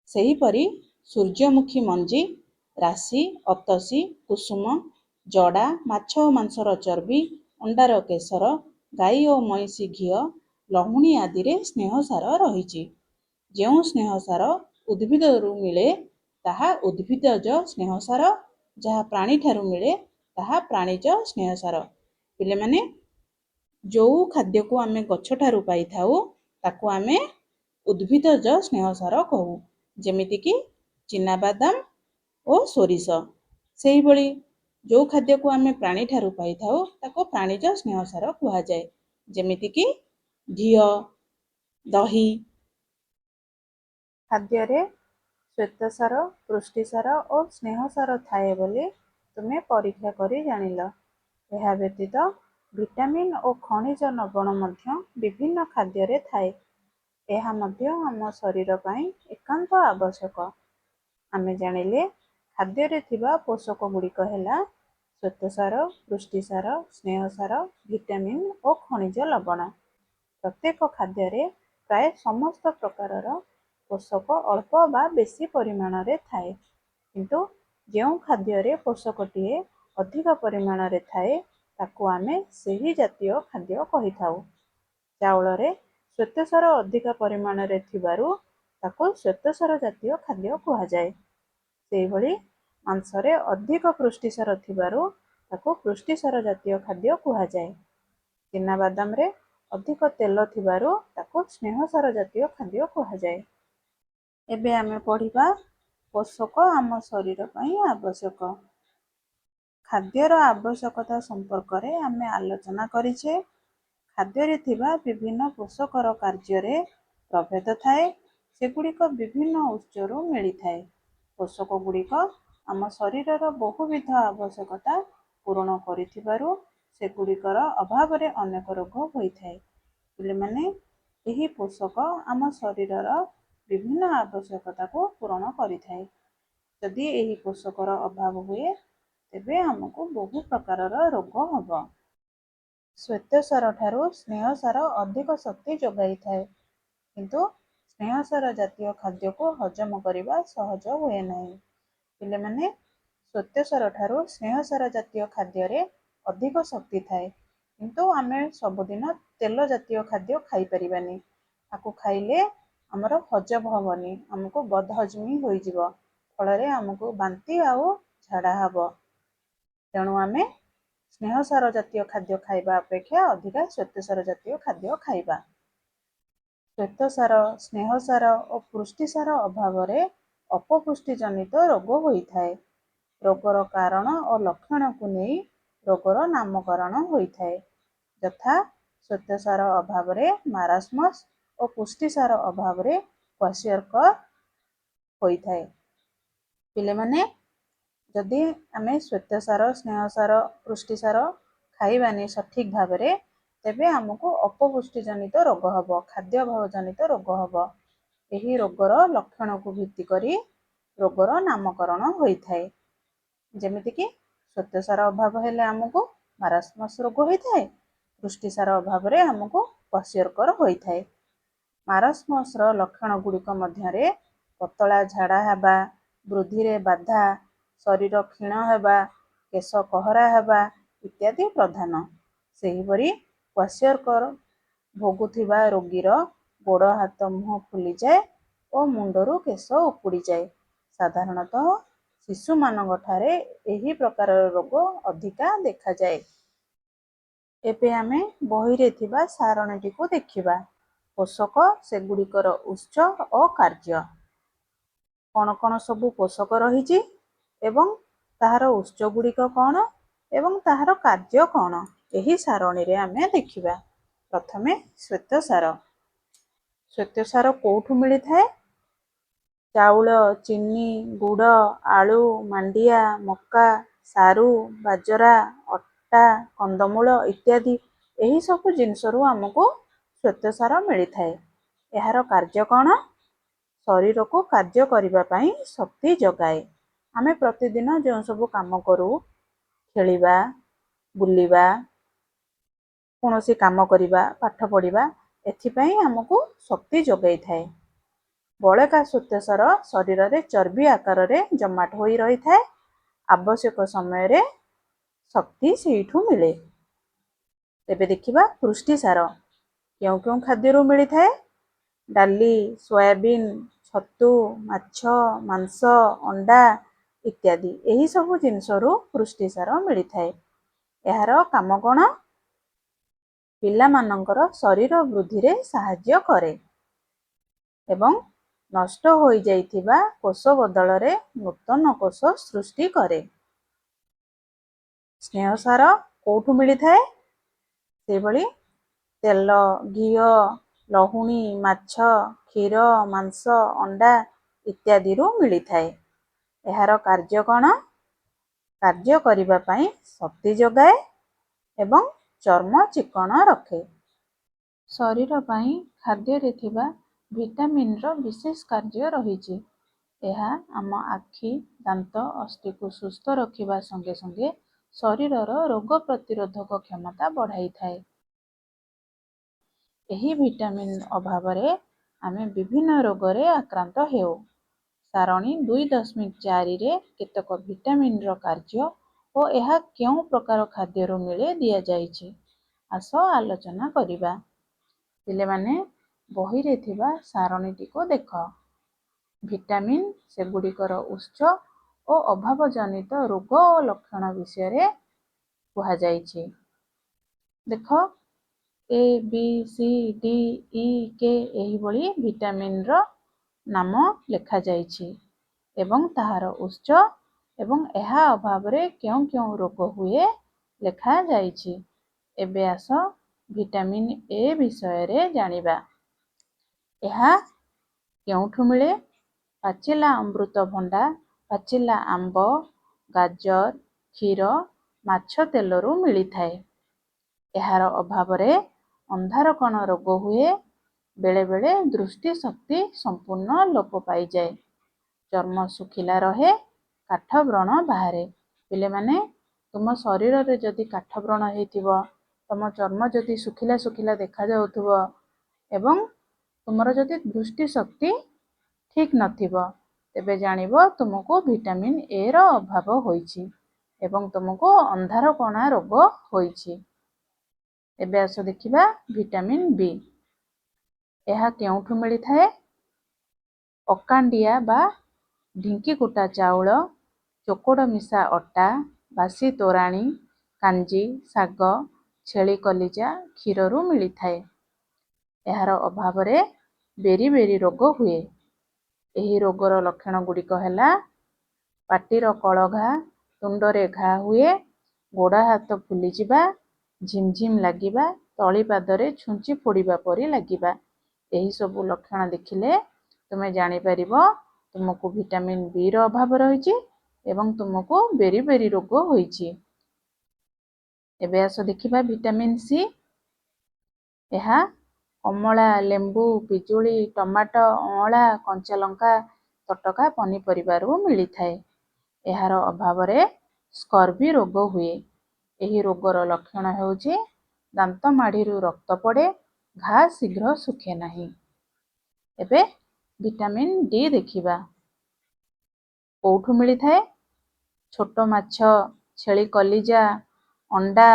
ସେହିପରି ସୂର୍ଯ୍ୟମୁଖୀ ମଞ୍ଜି, ରାଶି, ଅତସୀ, କୁସୁମ, ଜଡ଼ା, ମାଛ ଓ ମାଂସର ଚର୍ବି, ଅଣ୍ଡାର କେଶର, ଗାଈ ଓ ମଇଁଷି ଘିଅ, ଲହୁଣୀ ଆଦିରେ ସ୍ନେହସାର ରହିଛି। ଯେଉଁ ସ୍ନେହସାର ଉଦ୍ଭିଦରୁ ମିଳେ, ତାହା ଉଦ୍ଭିଦଜ ସ୍ନେହସାର। ଯାହା ପ୍ରାଣୀଠାରୁ ମିଳେ, ତାହା ପ୍ରାଣିଜ ସ୍ନେହସାର। ପିଲେମାନେ, ଯେଉଁ ଖାଦ୍ୟକୁ ଆମେ ଗଛଠାରୁ ପାଇଥାଉ, ତାକୁ ଆମେ ଉଦ୍ଭିଦଜ ସ୍ନେହସାର କହୁ, ଯେମିତିକି ଚିନାବାଦାମ ଓ ସୋରିଷ। ସେହିଭଳି ଯେଉଁ ଖାଦ୍ୟକୁ ଆମେ ପ୍ରାଣୀଠାରୁ ପାଇଥାଉ, ତାକୁ ପ୍ରାଣିଜ ସ୍ନେହସାର କୁହାଯାଏ, ଯେମିତିକି ଘିଅ, ଦହି। ଖାଦ୍ୟରେ ଶ୍ୱେତସାର, ପୃଷ୍ଟିସାର ଓ ସ୍ନେହସାର ଥାଏ ବୋଲି ତୁମେ ପରୀକ୍ଷା କରି ଜାଣିଲ। ଏହା ବ୍ୟତୀତ ଭିଟାମିନ୍ ଓ ଖଣିଜ ଲବଣ ମଧ୍ୟ ବିଭିନ୍ନ ଖାଦ୍ୟରେ ଥାଏ। ଏହା ମଧ୍ୟ ଆମ ଶରୀର ପାଇଁ ଏକାନ୍ତ ଆବଶ୍ୟକ। ଆମେ ଜାଣିଲେ, ଖାଦ୍ୟରେ ଥିବା ପୋଷକ ଗୁଡ଼ିକ ହେଲା ଶ୍ୱେତସାର, ପୃଷ୍ଟିସାର, ସ୍ନେହସାର, ଭିଟାମିନ୍ ଓ ଖଣିଜ ଲବଣ। ପ୍ରତ୍ୟେକ ଖାଦ୍ୟରେ ପ୍ରାୟ ସମସ୍ତ ପ୍ରକାରର ପୋଷକ ଅଳ୍ପ ବା ବେଶୀ ପରିମାଣରେ ଥାଏ। କିନ୍ତୁ ଯେଉଁ ଖାଦ୍ୟରେ ପୋଷକଟିଏ ଅଧିକ ପରିମାଣରେ ଥାଏ, ତାକୁ ଆମେ ସେହି ଜାତୀୟ ଖାଦ୍ୟ କହିଥାଉ। ଚାଉଳରେ ଶ୍ୱେତସାର ଅଧିକ ପରିମାଣରେ ଥିବାରୁ ତାକୁ ଶ୍ୱେତସାର ଜାତୀୟ ଖାଦ୍ୟ କୁହାଯାଏ। ସେହିଭଳି ମାଂସରେ ଅଧିକ ପୃଷ୍ଟିସାର ଥିବାରୁ ତାକୁ ପୃଷ୍ଟିସାର ଜାତୀୟ ଖାଦ୍ୟ କୁହାଯାଏ। ଚିନାବାଦାମରେ ଅଧିକ ତେଲ ଥିବାରୁ ତାକୁ ସ୍ନେହସାର ଜାତୀୟ ଖାଦ୍ୟ କୁହାଯାଏ। ଏବେ ଆମେ ପଢ଼ିବା ପୋଷକ ଆମ ଶରୀର ପାଇଁ ଆବଶ୍ୟକ। ଖାଦ୍ୟର ଆବଶ୍ୟକତା ସମ୍ପର୍କରେ ଆମେ ଆଲୋଚନା କରିଛେ। ଖାଦ୍ୟରେ ଥିବା ବିଭିନ୍ନ ପୋଷକର କାର୍ଯ୍ୟରେ ପ୍ରଭେଦ ଥାଏ। ସେଗୁଡ଼ିକ ବିଭିନ୍ନ ଉତ୍ସରୁ ମିଳିଥାଏ। ପୋଷକଗୁଡ଼ିକ ଆମ ଶରୀରର ବହୁବିଧ ଆବଶ୍ୟକତା ପୂରଣ କରିଥିବାରୁ ସେଗୁଡ଼ିକର ଅଭାବରେ ଅନେକ ରୋଗ ହୋଇଥାଏ। ପିଲାମାନେ, ଏହି ପୋଷକ ଆମ ଶରୀରର ବିଭିନ୍ନ ଆବଶ୍ୟକତାକୁ ପୂରଣ କରିଥାଏ। ଯଦି ଏହି ପୋଷକର ଅଭାବ ହୁଏ, ତେବେ ଆମକୁ ବହୁ ପ୍ରକାରର ରୋଗ ହେବ। ଶ୍ୱେତସାର ଠାରୁ ସ୍ନେହସାର ଅଧିକ ଶକ୍ତି ଯୋଗାଇଥାଏ, କିନ୍ତୁ ସ୍ନେହସାର ଜାତୀୟ ଖାଦ୍ୟକୁ ହଜମ କରିବା ସହଜ ହୁଏ ନାହିଁ। ପିଲାମାନେ, ଶ୍ୱେତସାର ଠାରୁ ସ୍ନେହସାର ଜାତୀୟ ଖାଦ୍ୟରେ ଅଧିକ ଶକ୍ତି ଥାଏ, କିନ୍ତୁ ଆମେ ସବୁଦିନ ତେଲ ଜାତୀୟ ଖାଦ୍ୟ ଖାଇପାରିବାନି। ଆକୁ ଖାଇଲେ ଆମର ହଜମ ହେବନି, ଆମକୁ ବଦହଜମି ହୋଇଯିବ, ଫଳରେ ଆମକୁ ବାନ୍ତି ଆଉ ଝାଡ଼ା ହେବ। ତେଣୁ ଆମେ ସ୍ନେହସାର ଜାତୀୟ ଖାଦ୍ୟ ଖାଇବା ଅପେକ୍ଷା ଅଧିକା ଶ୍ୱେତସାର ଜାତୀୟ ଖାଦ୍ୟ ଖାଇବା। ଶ୍ୱେତସାର, ସ୍ନେହସାର ଓ ପୁଷ୍ଟିସାର ଅଭାବରେ ଅପପୁଷ୍ଟିଜନିତ ରୋଗ ହୋଇଥାଏ। ରୋଗର କାରଣ ଓ ଲକ୍ଷଣକୁ ନେଇ ରୋଗର ନାମକରଣ ହୋଇଥାଏ, ଯଥା ଶ୍ୱେତସାର ଅଭାବରେ ମାରାସ୍ମସ୍ ଓ ପୁଷ୍ଟିସାର ଅଭାବରେ କ୍ୱାସିଓରକର ହୋଇଥାଏ। ପିଲାମାନେ, ଯଦି ଆମେ ଶ୍ୱେତସାର, ସ୍ନେହସାର, ପୁଷ୍ଟିସାର ଖାଇବାନି ସଠିକ୍ ଭାବରେ, ତେବେ ଆମକୁ ଅପପୁଷ୍ଟିଜନିତ ରୋଗ ହେବ, ଖାଦ୍ୟ ଅଭାବ ଜନିତ ରୋଗ ହେବ। ଏହି ରୋଗର ଲକ୍ଷଣକୁ ଭିତ୍ତି କରି ରୋଗର ନାମକରଣ ହୋଇଥାଏ। ଯେମିତିକି ଶ୍ୱେତସାର ଅଭାବ ହେଲେ ଆମକୁ ମାରାସ୍ମସ୍ ରୋଗ ହୋଇଥାଏ, ପୁଷ୍ଟିସାର ଅଭାବରେ ଆମକୁ କ୍ୱାସିଓରକର ହୋଇଥାଏ। ମାରାସ୍ମସ୍ର ଲକ୍ଷଣ ଗୁଡ଼ିକ ମଧ୍ୟରେ ପତଳା ଝାଡ଼ା ହେବା, ବୃଦ୍ଧିରେ ବାଧା, ଶରୀର କ୍ଷୀଣ ହେବା, କେଶ କହରା ହେବା ଇତ୍ୟାଦି ପ୍ରଧାନ। ସେହିପରି କ୍ୱାସିଓରକର ଭୋଗୁଥିବା ରୋଗୀର ଗୋଡ଼, ହାତ, ମୁହଁ ଫୁଲିଯାଏ ଓ ମୁଣ୍ଡରୁ କେଶ ଉପୁଡ଼ିଯାଏ। ସାଧାରଣତଃ ଶିଶୁମାନଙ୍କଠାରେ ଏହି ପ୍ରକାରର ରୋଗ ଅଧିକା ଦେଖାଯାଏ। ଏବେ ଆମେ ବହିରେ ଥିବା ସାରଣୀଟିକୁ ଦେଖିବା। ପୋଷକ, ସେଗୁଡ଼ିକର ଉତ୍ସ ଓ କାର୍ଯ୍ୟ। କ'ଣ କ'ଣ ସବୁ ପୋଷକ ରହିଛି ଏବଂ ତାହାର ଉତ୍ସ ଗୁଡ଼ିକ କ'ଣ ଏବଂ ତାହାର କାର୍ଯ୍ୟ କ'ଣ, ଏହି ସାରଣୀରେ ଆମେ ଦେଖିବା। ପ୍ରଥମେ ଶ୍ୱେତସାର। ଶ୍ୱେତସାର କେଉଁଠୁ ମିଳିଥାଏ? ଚାଉଳ, ଚିନି, ଗୁଡ଼, ଆଳୁ, ମାଣ୍ଡିଆ, ମକା, ସାରୁ, ବାଜରା, ଅଟା, କନ୍ଦମୂଳ ଇତ୍ୟାଦି ଏହିସବୁ ଜିନିଷରୁ ଆମକୁ ଶ୍ୱେତସାର ମିଳିଥାଏ। ଏହାର କାର୍ଯ୍ୟ କ'ଣ? ଶରୀରକୁ କାର୍ଯ୍ୟ କରିବା ପାଇଁ ଶକ୍ତି ଯୋଗାଏ। ଆମେ ପ୍ରତିଦିନ ଯେଉଁ ସବୁ କାମ କରୁ, ଖେଳିବା, ବୁଲିବା, କୌଣସି କାମ କରିବା, ପାଠ ପଢ଼ିବା, ଏଥିପାଇଁ ଆମକୁ ଶକ୍ତି ଯୋଗାଇଥାଏ। ବଳକା ଶ୍ୱେତସାର ଶରୀରରେ ଚର୍ବି ଆକାରରେ ଜମାଟ ହୋଇ ରହିଥାଏ। ଆବଶ୍ୟକ ସମୟରେ ଶକ୍ତି ସେଇଠୁ ମିଳେ। ଏବେ ଦେଖିବା ପୁଷ୍ଟିସାର କେଉଁ କେଉଁ ଖାଦ୍ୟରୁ ମିଳିଥାଏ। ଡାଲି, ସୋୟାବିନ୍, ଛତୁ, ମାଛ, ମାଂସ, ଅଣ୍ଡା ଇତ୍ୟାଦି ଏହିସବୁ ଜିନିଷରୁ ପୁଷ୍ଟିସାର ମିଳିଥାଏ। ଏହାର କାମ କ'ଣ? ପିଲାମାନଙ୍କର ଶରୀର ବୃଦ୍ଧିରେ ସାହାଯ୍ୟ କରେ ଏବଂ ନଷ୍ଟ ହୋଇଯାଇଥିବା କୋଷ ବଦଳରେ ନୂତନ କୋଷ ସୃଷ୍ଟି କରେ। ସ୍ନେହସାର କେଉଁଠୁ ମିଳିଥାଏ? ସେହିଭଳି ତେଲ, ଘିଅ, ଲହୁଣୀ, ମାଛ, କ୍ଷୀର, ମାଂସ, ଅଣ୍ଡା ଇତ୍ୟାଦିରୁ ମିଳିଥାଏ। ଏହାର କାର୍ଯ୍ୟ କ'ଣ? କାର୍ଯ୍ୟ କରିବା ପାଇଁ ଶକ୍ତି ଯୋଗାଏ ଏବଂ ଚର୍ମ ଚିକ୍କଣ ରଖେ। ଶରୀର ପାଇଁ ଖାଦ୍ୟରେ ଥିବା ଭିଟାମିନ୍ର ବିଶେଷ କାର୍ଯ୍ୟ ରହିଛି। ଏହା ଆମ ଆଖି, ଦାନ୍ତ, ଅସ୍ଥିକୁ ସୁସ୍ଥ ରଖିବା ସଙ୍ଗେ ସଙ୍ଗେ ଶରୀରର ରୋଗ ପ୍ରତିରୋଧକ କ୍ଷମତା ବଢ଼ାଇଥାଏ। ଏହି ଭିଟାମିନ୍ ଅଭାବରେ ଆମେ ବିଭିନ୍ନ ରୋଗରେ ଆକ୍ରାନ୍ତ ହେଉ। ସାରଣୀ 2.4ରେ କେତେକ ଭିଟାମିନ୍ର କାର୍ଯ୍ୟ ଓ ଏହା କେଉଁ ପ୍ରକାର ଖାଦ୍ୟରୁ ମିଳେ ଦିଆଯାଇଛି। ଆସ ଆଲୋଚନା କରିବା। ପିଲାମାନେ, ବହିରେ ଥିବା ସାରଣୀଟିକୁ ଦେଖ। ଭିଟାମିନ୍, ସେଗୁଡ଼ିକର ଉତ୍ସ ଓ ଅଭାବଜନିତ ରୋଗ ଓ ଲକ୍ଷଣ ବିଷୟରେ କୁହାଯାଇଛି। ଦେଖ, A, B, C, D, E, K ଏହିଭଳି ଭିଟାମିନ୍ର ନାମ ଲେଖାଯାଇଛି ଏବଂ ତାହାର ଉତ୍ସ ଏବଂ ଏହା ଅଭାବରେ କେଉଁ କେଉଁ ରୋଗ ହୁଏ ଲେଖାଯାଇଛି। ଏବେ ଆସ ଭିଟାମିନ୍ ଏ ବିଷୟରେ ଜାଣିବା। ଏହା କେଉଁଠୁ ମିଳେ? ପାଚିଲା ଅମୃତଭଣ୍ଡା, ପାଚିଲା ଆମ୍ବ, ଗାଜର, କ୍ଷୀର, ମାଛ ତେଲରୁ ମିଳିଥାଏ। ଏହାର ଅଭାବରେ ଅନ୍ଧାରକଣା ରୋଗ ହୁଏ। ବେଳେବେଳେ ଦୃଷ୍ଟିଶକ୍ତି ସମ୍ପୂର୍ଣ୍ଣ ଲୋପ ପାଇଯାଏ। ଚର୍ମ ଶୁଖିଲା ରହେ, କାଠ ବ୍ରଣ ବାହାରେ। ପିଲାମାନେ, ତୁମ ଶରୀରରେ ଯଦି କାଠ ବ୍ରଣ ହେଇଥିବ, ତୁମ ଚର୍ମ ଯଦି ଶୁଖିଲା ଶୁଖିଲା ଦେଖାଯାଉଥିବ ଏବଂ ତୁମର ଯଦି ଦୃଷ୍ଟିଶକ୍ତି ଠିକ୍ ନଥିବ, ତେବେ ଜାଣିବ ତୁମକୁ ଭିଟାମିନ୍ ଏର ଅଭାବ ହୋଇଛି ଏବଂ ତୁମକୁ ଅନ୍ଧାରକଣା ରୋଗ ହୋଇଛି। ଏବେ ଆସ ଦେଖିବା ଭିଟାମିନ୍ ବି। ଏହା କେଉଁଠୁ ମିଳିଥାଏ? ଅକାଣ୍ଡିଆ ବା ଢିଙ୍କି କୁଟା ଚାଉଳ, ଚୋକଡ଼ ମିଶା ଅଟା, ବାସି ତୋରାଣି, କାଞ୍ଜି, ଶାଗ, ଛେଳି କଲିଜା, କ୍ଷୀରରୁ ମିଳିଥାଏ। ଏହାର ଅଭାବରେ ବେରି ବେରି ରୋଗ ହୁଏ। ଏହି ରୋଗର ଲକ୍ଷଣ ଗୁଡ଼ିକ ହେଲା ପାଟିର କଳଘା, ତୁଣ୍ଡରେ ଘା ହୁଏ, ଗୋଡ଼ ହାତ ଫୁଲିଯିବା, ଝିମଝିମ ଲାଗିବା, ତଳିପାଦରେ ଛୁଞ୍ଚି ଫୋଡ଼ିବା ପରି ଲାଗିବା। ଏହିସବୁ ଲକ୍ଷଣ ଦେଖିଲେ ତୁମେ ଜାଣିପାରିବ ତୁମକୁ ଭିଟାମିନ୍ ବିର ଅଭାବ ରହିଛି ଏବଂ ତୁମକୁ ବେରି ବେରି ରୋଗ ହୋଇଛି। ଏବେ ଆସ ଦେଖିବା ଭିଟାମିନ୍ ସି। ଏହା କମଳା, ଲେମ୍ବୁ, ପିଜୁଳି, ଟମାଟୋ, ଅଁଳା, କଞ୍ଚାଲଙ୍କା, ତଟକା ପନିପରିବାରୁ ମିଳିଥାଏ। ଏହାର ଅଭାବରେ ସ୍କର୍ଭି ରୋଗ ହୁଏ। ଏହି ରୋଗର ଲକ୍ଷଣ ହେଉଛି ଦାନ୍ତ ମାଢ଼ିରୁ ରକ୍ତ ପଡ଼େ, ଘା ଶୀଘ୍ର ଶୁଖେ ନାହିଁ। ଏବେ ଭିଟାମିନ୍ ଡି ଦେଖିବା। କେଉଁଠୁ ମିଳିଥାଏ? ଛୋଟ ମାଛ, ଛେଳି କଲିଜା, ଅଣ୍ଡା,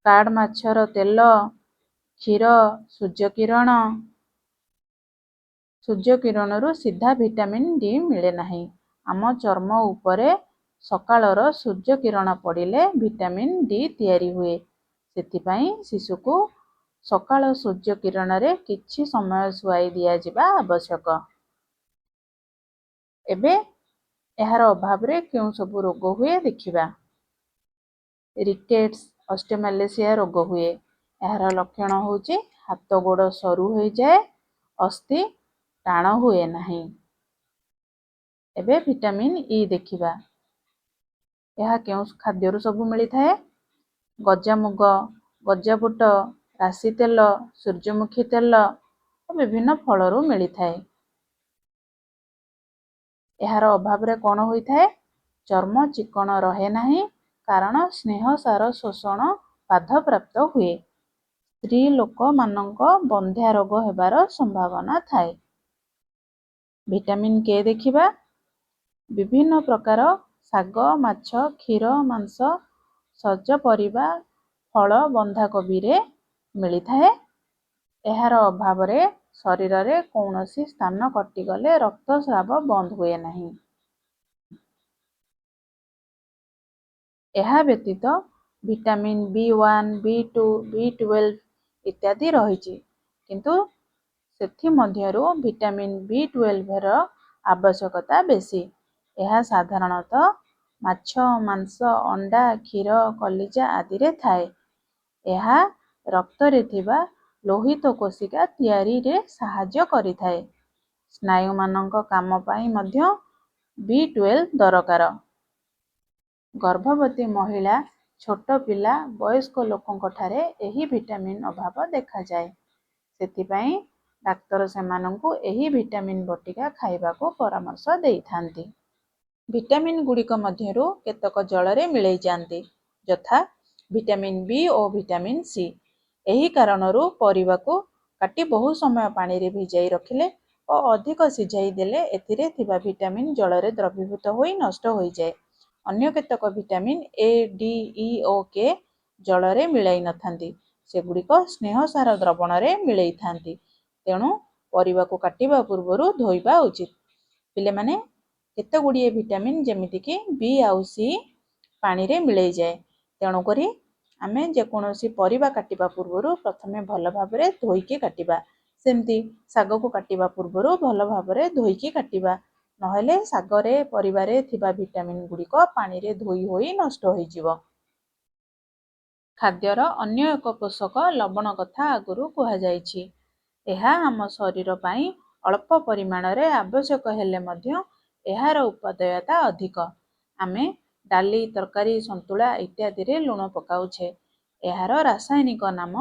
କାଡ୍ ମାଛର ତେଲ, କ୍ଷୀର, ସୂର୍ଯ୍ୟକିରଣ। ସୂର୍ଯ୍ୟକିରଣରୁ ସିଧା ଭିଟାମିନ୍ ଡି ମିଳେ ନାହିଁ। ଆମ ଚର୍ମ ଉପରେ ସକାଳର ସୂର୍ଯ୍ୟକିରଣ ପଡ଼ିଲେ ଭିଟାମିନ୍ ଡି ତିଆରି ହୁଏ। ସେଥିପାଇଁ ଶିଶୁକୁ ସକାଳ ସୂର୍ଯ୍ୟକିରଣରେ କିଛି ସମୟ ଶୁଆଇ ଦିଆଯିବା ଆବଶ୍ୟକ। ଏବେ ଏହାର ଅଭାବରେ କେଉଁ ସବୁ ରୋଗ ହୁଏ ଦେଖିବା। ରିକେଟ୍ସ, ଅଷ୍ଟିଓମାଲେସିଆ ରୋଗ ହୁଏ। ଏହାର ଲକ୍ଷଣ ହେଉଛି ହାତ ଗୋଡ଼ ସରୁ ହୋଇଯାଏ, ଅସ୍ଥି ଟାଣ ହୁଏ ନାହିଁ। ଏବେ ଭିଟାମିନ୍ ଇ ଦେଖିବା। ଏହା କେଉଁ ଖାଦ୍ୟରୁ ସବୁ ମିଳିଥାଏ? ଗଜାମୁଗ, ଗଜାବୁଟ, ରାଶି ତେଲ, ସୂର୍ଯ୍ୟମୁଖୀ ତେଲ ଓ ବିଭିନ୍ନ ଫଳରୁ ମିଳିଥାଏ। ଏହାର ଅଭାବରେ କ'ଣ ହୋଇଥାଏ? ଚର୍ମ ଚିକ୍କଣ ରହେ ନାହିଁ, କାରଣ ସ୍ନେହସାର ଶୋଷଣ ବାଧାପ୍ରାପ୍ତ ହୁଏ। ସ୍ତ୍ରୀ ଲୋକମାନଙ୍କ ବନ୍ଧ୍ୟା ରୋଗ ହେବାର ସମ୍ଭାବନା ଥାଏ। ଭିଟାମିନ୍ କେ ଦେଖିବା। ବିଭିନ୍ନ ପ୍ରକାର ଶାଗ, ମାଛ, କ୍ଷୀର, ମାଂସ, ସଜ ପରିବା, ଫଳ, ବନ୍ଧାକୋବିରେ ମିଳିଥାଏ। ଏହାର ଅଭାବରେ ଶରୀରରେ କୌଣସି ସ୍ଥାନ କଟିଗଲେ ରକ୍ତସ୍ରାବ ବନ୍ଦ ହୁଏ ନାହିଁ। ଏହା ବ୍ୟତୀତ ଭିଟାମିନ୍ B1, B2, B12 ଇତ୍ୟାଦି ରହିଛି, କିନ୍ତୁ ସେଥିମଧ୍ୟରୁ ଭିଟାମିନ୍ ବି12ର ଆବଶ୍ୟକତା ବେଶୀ। ଏହା ସାଧାରଣତଃ ମାଛ, ମାଂସ, ଅଣ୍ଡା, କ୍ଷୀର, କଲିଜା ଆଦିରେ ଥାଏ। ଏହା ରକ୍ତରେ ଥିବା ଲୋହିତ କୋଷିକା ତିଆରିରେ ସାହାଯ୍ୟ କରିଥାଏ। ସ୍ନାୟୁମାନଙ୍କ କାମ ପାଇଁ ମଧ୍ୟ ବି12 ଦରକାର। ଗର୍ଭବତୀ ମହିଳା, ଛୋଟ ପିଲା, ବୟସ୍କ ଲୋକଙ୍କଠାରେ ଏହି ଭିଟାମିନ୍ ଅଭାବ ଦେଖାଯାଏ। ସେଥିପାଇଁ ଡାକ୍ତର ସେମାନଙ୍କୁ ଏହି ଭିଟାମିନ୍ ବଟିକା ଖାଇବାକୁ ପରାମର୍ଶ ଦେଇଥାନ୍ତି। ଭିଟାମିନ୍ ଗୁଡ଼ିକ ମଧ୍ୟରୁ କେତେକ ଜଳରେ ମିଳେଇ ଯାଆନ୍ତି, ଯଥା ଭିଟାମିନ୍ ବି ଓ ଭିଟାମିନ୍ ସି। ଏହି କାରଣରୁ ପରିବାକୁ କାଟି ବହୁ ସମୟ ପାଣିରେ ଭିଜାଇ ରଖିଲେ ଓ ଅଧିକ ସିଝାଇ ଦେଲେ ଏଥିରେ ଥିବା ଭିଟାମିନ୍ ଜଳରେ ଦ୍ରବୀଭୂତ ହୋଇ ନଷ୍ଟ ହୋଇଯାଏ। ଅନ୍ୟ କେତେକ ଭିଟାମିନ୍ ଏ, ଡି, ଇ ଓ କେ ଜଳରେ ମିଳାଇ ନଥାନ୍ତି। ସେଗୁଡ଼ିକ ସ୍ନେହସାର ଦ୍ରବଣରେ ମିଳେଇଥାନ୍ତି। ତେଣୁ ପରିବାକୁ କାଟିବା ପୂର୍ବରୁ ଧୋଇବା ଉଚିତ। ପିଲାମାନେ, କେତେ ଗୁଡ଼ିଏ ଭିଟାମିନ୍ ଯେମିତିକି ବି ଆଉ ସି ପାଣିରେ ମିଳେଇଯାଏ। ତେଣୁକରି ଆମେ ଯେକୌଣସି ପରିବା କାଟିବା ପୂର୍ବରୁ ପ୍ରଥମେ ଭଲ ଭାବରେ ଧୋଇକି କାଟିବା। ସେମିତି ଶାଗକୁ କାଟିବା ପୂର୍ବରୁ ଭଲ ଭାବରେ ଧୋଇକି କାଟିବା, ନହେଲେ ଶାଗରେ ପରିବାରେ ଥିବା ଭିଟାମିନ୍ ଗୁଡ଼ିକ ପାଣିରେ ଧୋଇ ହୋଇ ନଷ୍ଟ ହୋଇଯିବ। ଖାଦ୍ୟର ଅନ୍ୟ ଏକ ପୋଷକ ଲବଣ କଥା ଆଗରୁ କୁହାଯାଇଛି। ଏହା ଆମ ଶରୀର ପାଇଁ ଅଳ୍ପ ପରିମାଣରେ ଆବଶ୍ୟକ ହେଲେ ମଧ୍ୟ ଏହାର ଉପାଦେୟତା ଅଧିକ। ଆମେ ଡାଲି, ତରକାରୀ, ସନ୍ତୁଳା ଇତ୍ୟାଦିରେ ଲୁଣ ପକାଉଛେ। ଏହାର ରାସାୟନିକ ନାମ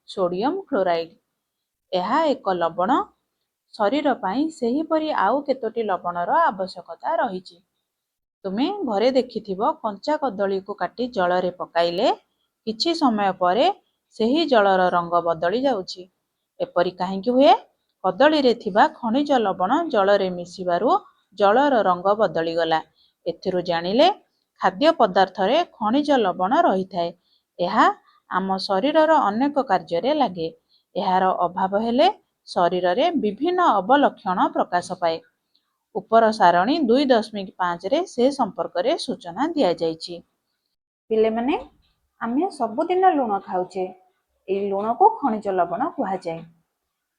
ସୋଡିୟମ କ୍ଲୋରାଇଡ୍। ଏହା ଏକ ଲବଣ। ଶରୀର ପାଇଁ ସେହିପରି ଆଉ କେତୋଟି ଲବଣର ଆବଶ୍ୟକତା ରହିଛି। ତୁମେ ଘରେ ଦେଖିଥିବ, କଞ୍ଚା କଦଳୀକୁ କାଟି ଜଳରେ ପକାଇଲେ କିଛି ସମୟ ପରେ ସେହି ଜଳର ରଙ୍ଗ ବଦଳି ଯାଉଛି। ଏପରି କାହିଁକି ହୁଏ? କଦଳୀରେ ଥିବା ଖଣିଜ ଲବଣ ଜଳରେ ମିଶିବାରୁ ଜଳର ରଙ୍ଗ ବଦଳିଗଲା। ଏଥିରୁ ଜାଣିଲେ, ଖାଦ୍ୟ ପଦାର୍ଥରେ ଖଣିଜ ଲବଣ ରହିଥାଏ। ଏହା ଆମ ଶରୀରର ଅନେକ କାର୍ଯ୍ୟରେ ଲାଗେ। ଏହାର ଅଭାବ ହେଲେ ଶରୀରରେ ବିଭିନ୍ନ ଅବଲକ୍ଷଣ ପ୍ରକାଶ ପାଏ। ଉପର ସାରଣୀ 2.5ରେ ସେ ସମ୍ପର୍କରେ ସୂଚନା ଦିଆଯାଇଛି। ପିଲେମାନେ, ଆମେ ସବୁଦିନ ଲୁଣ ଖାଉଛେ। ଏଇ ଲୁଣକୁ ଖଣିଜ ଲବଣ କୁହାଯାଏ।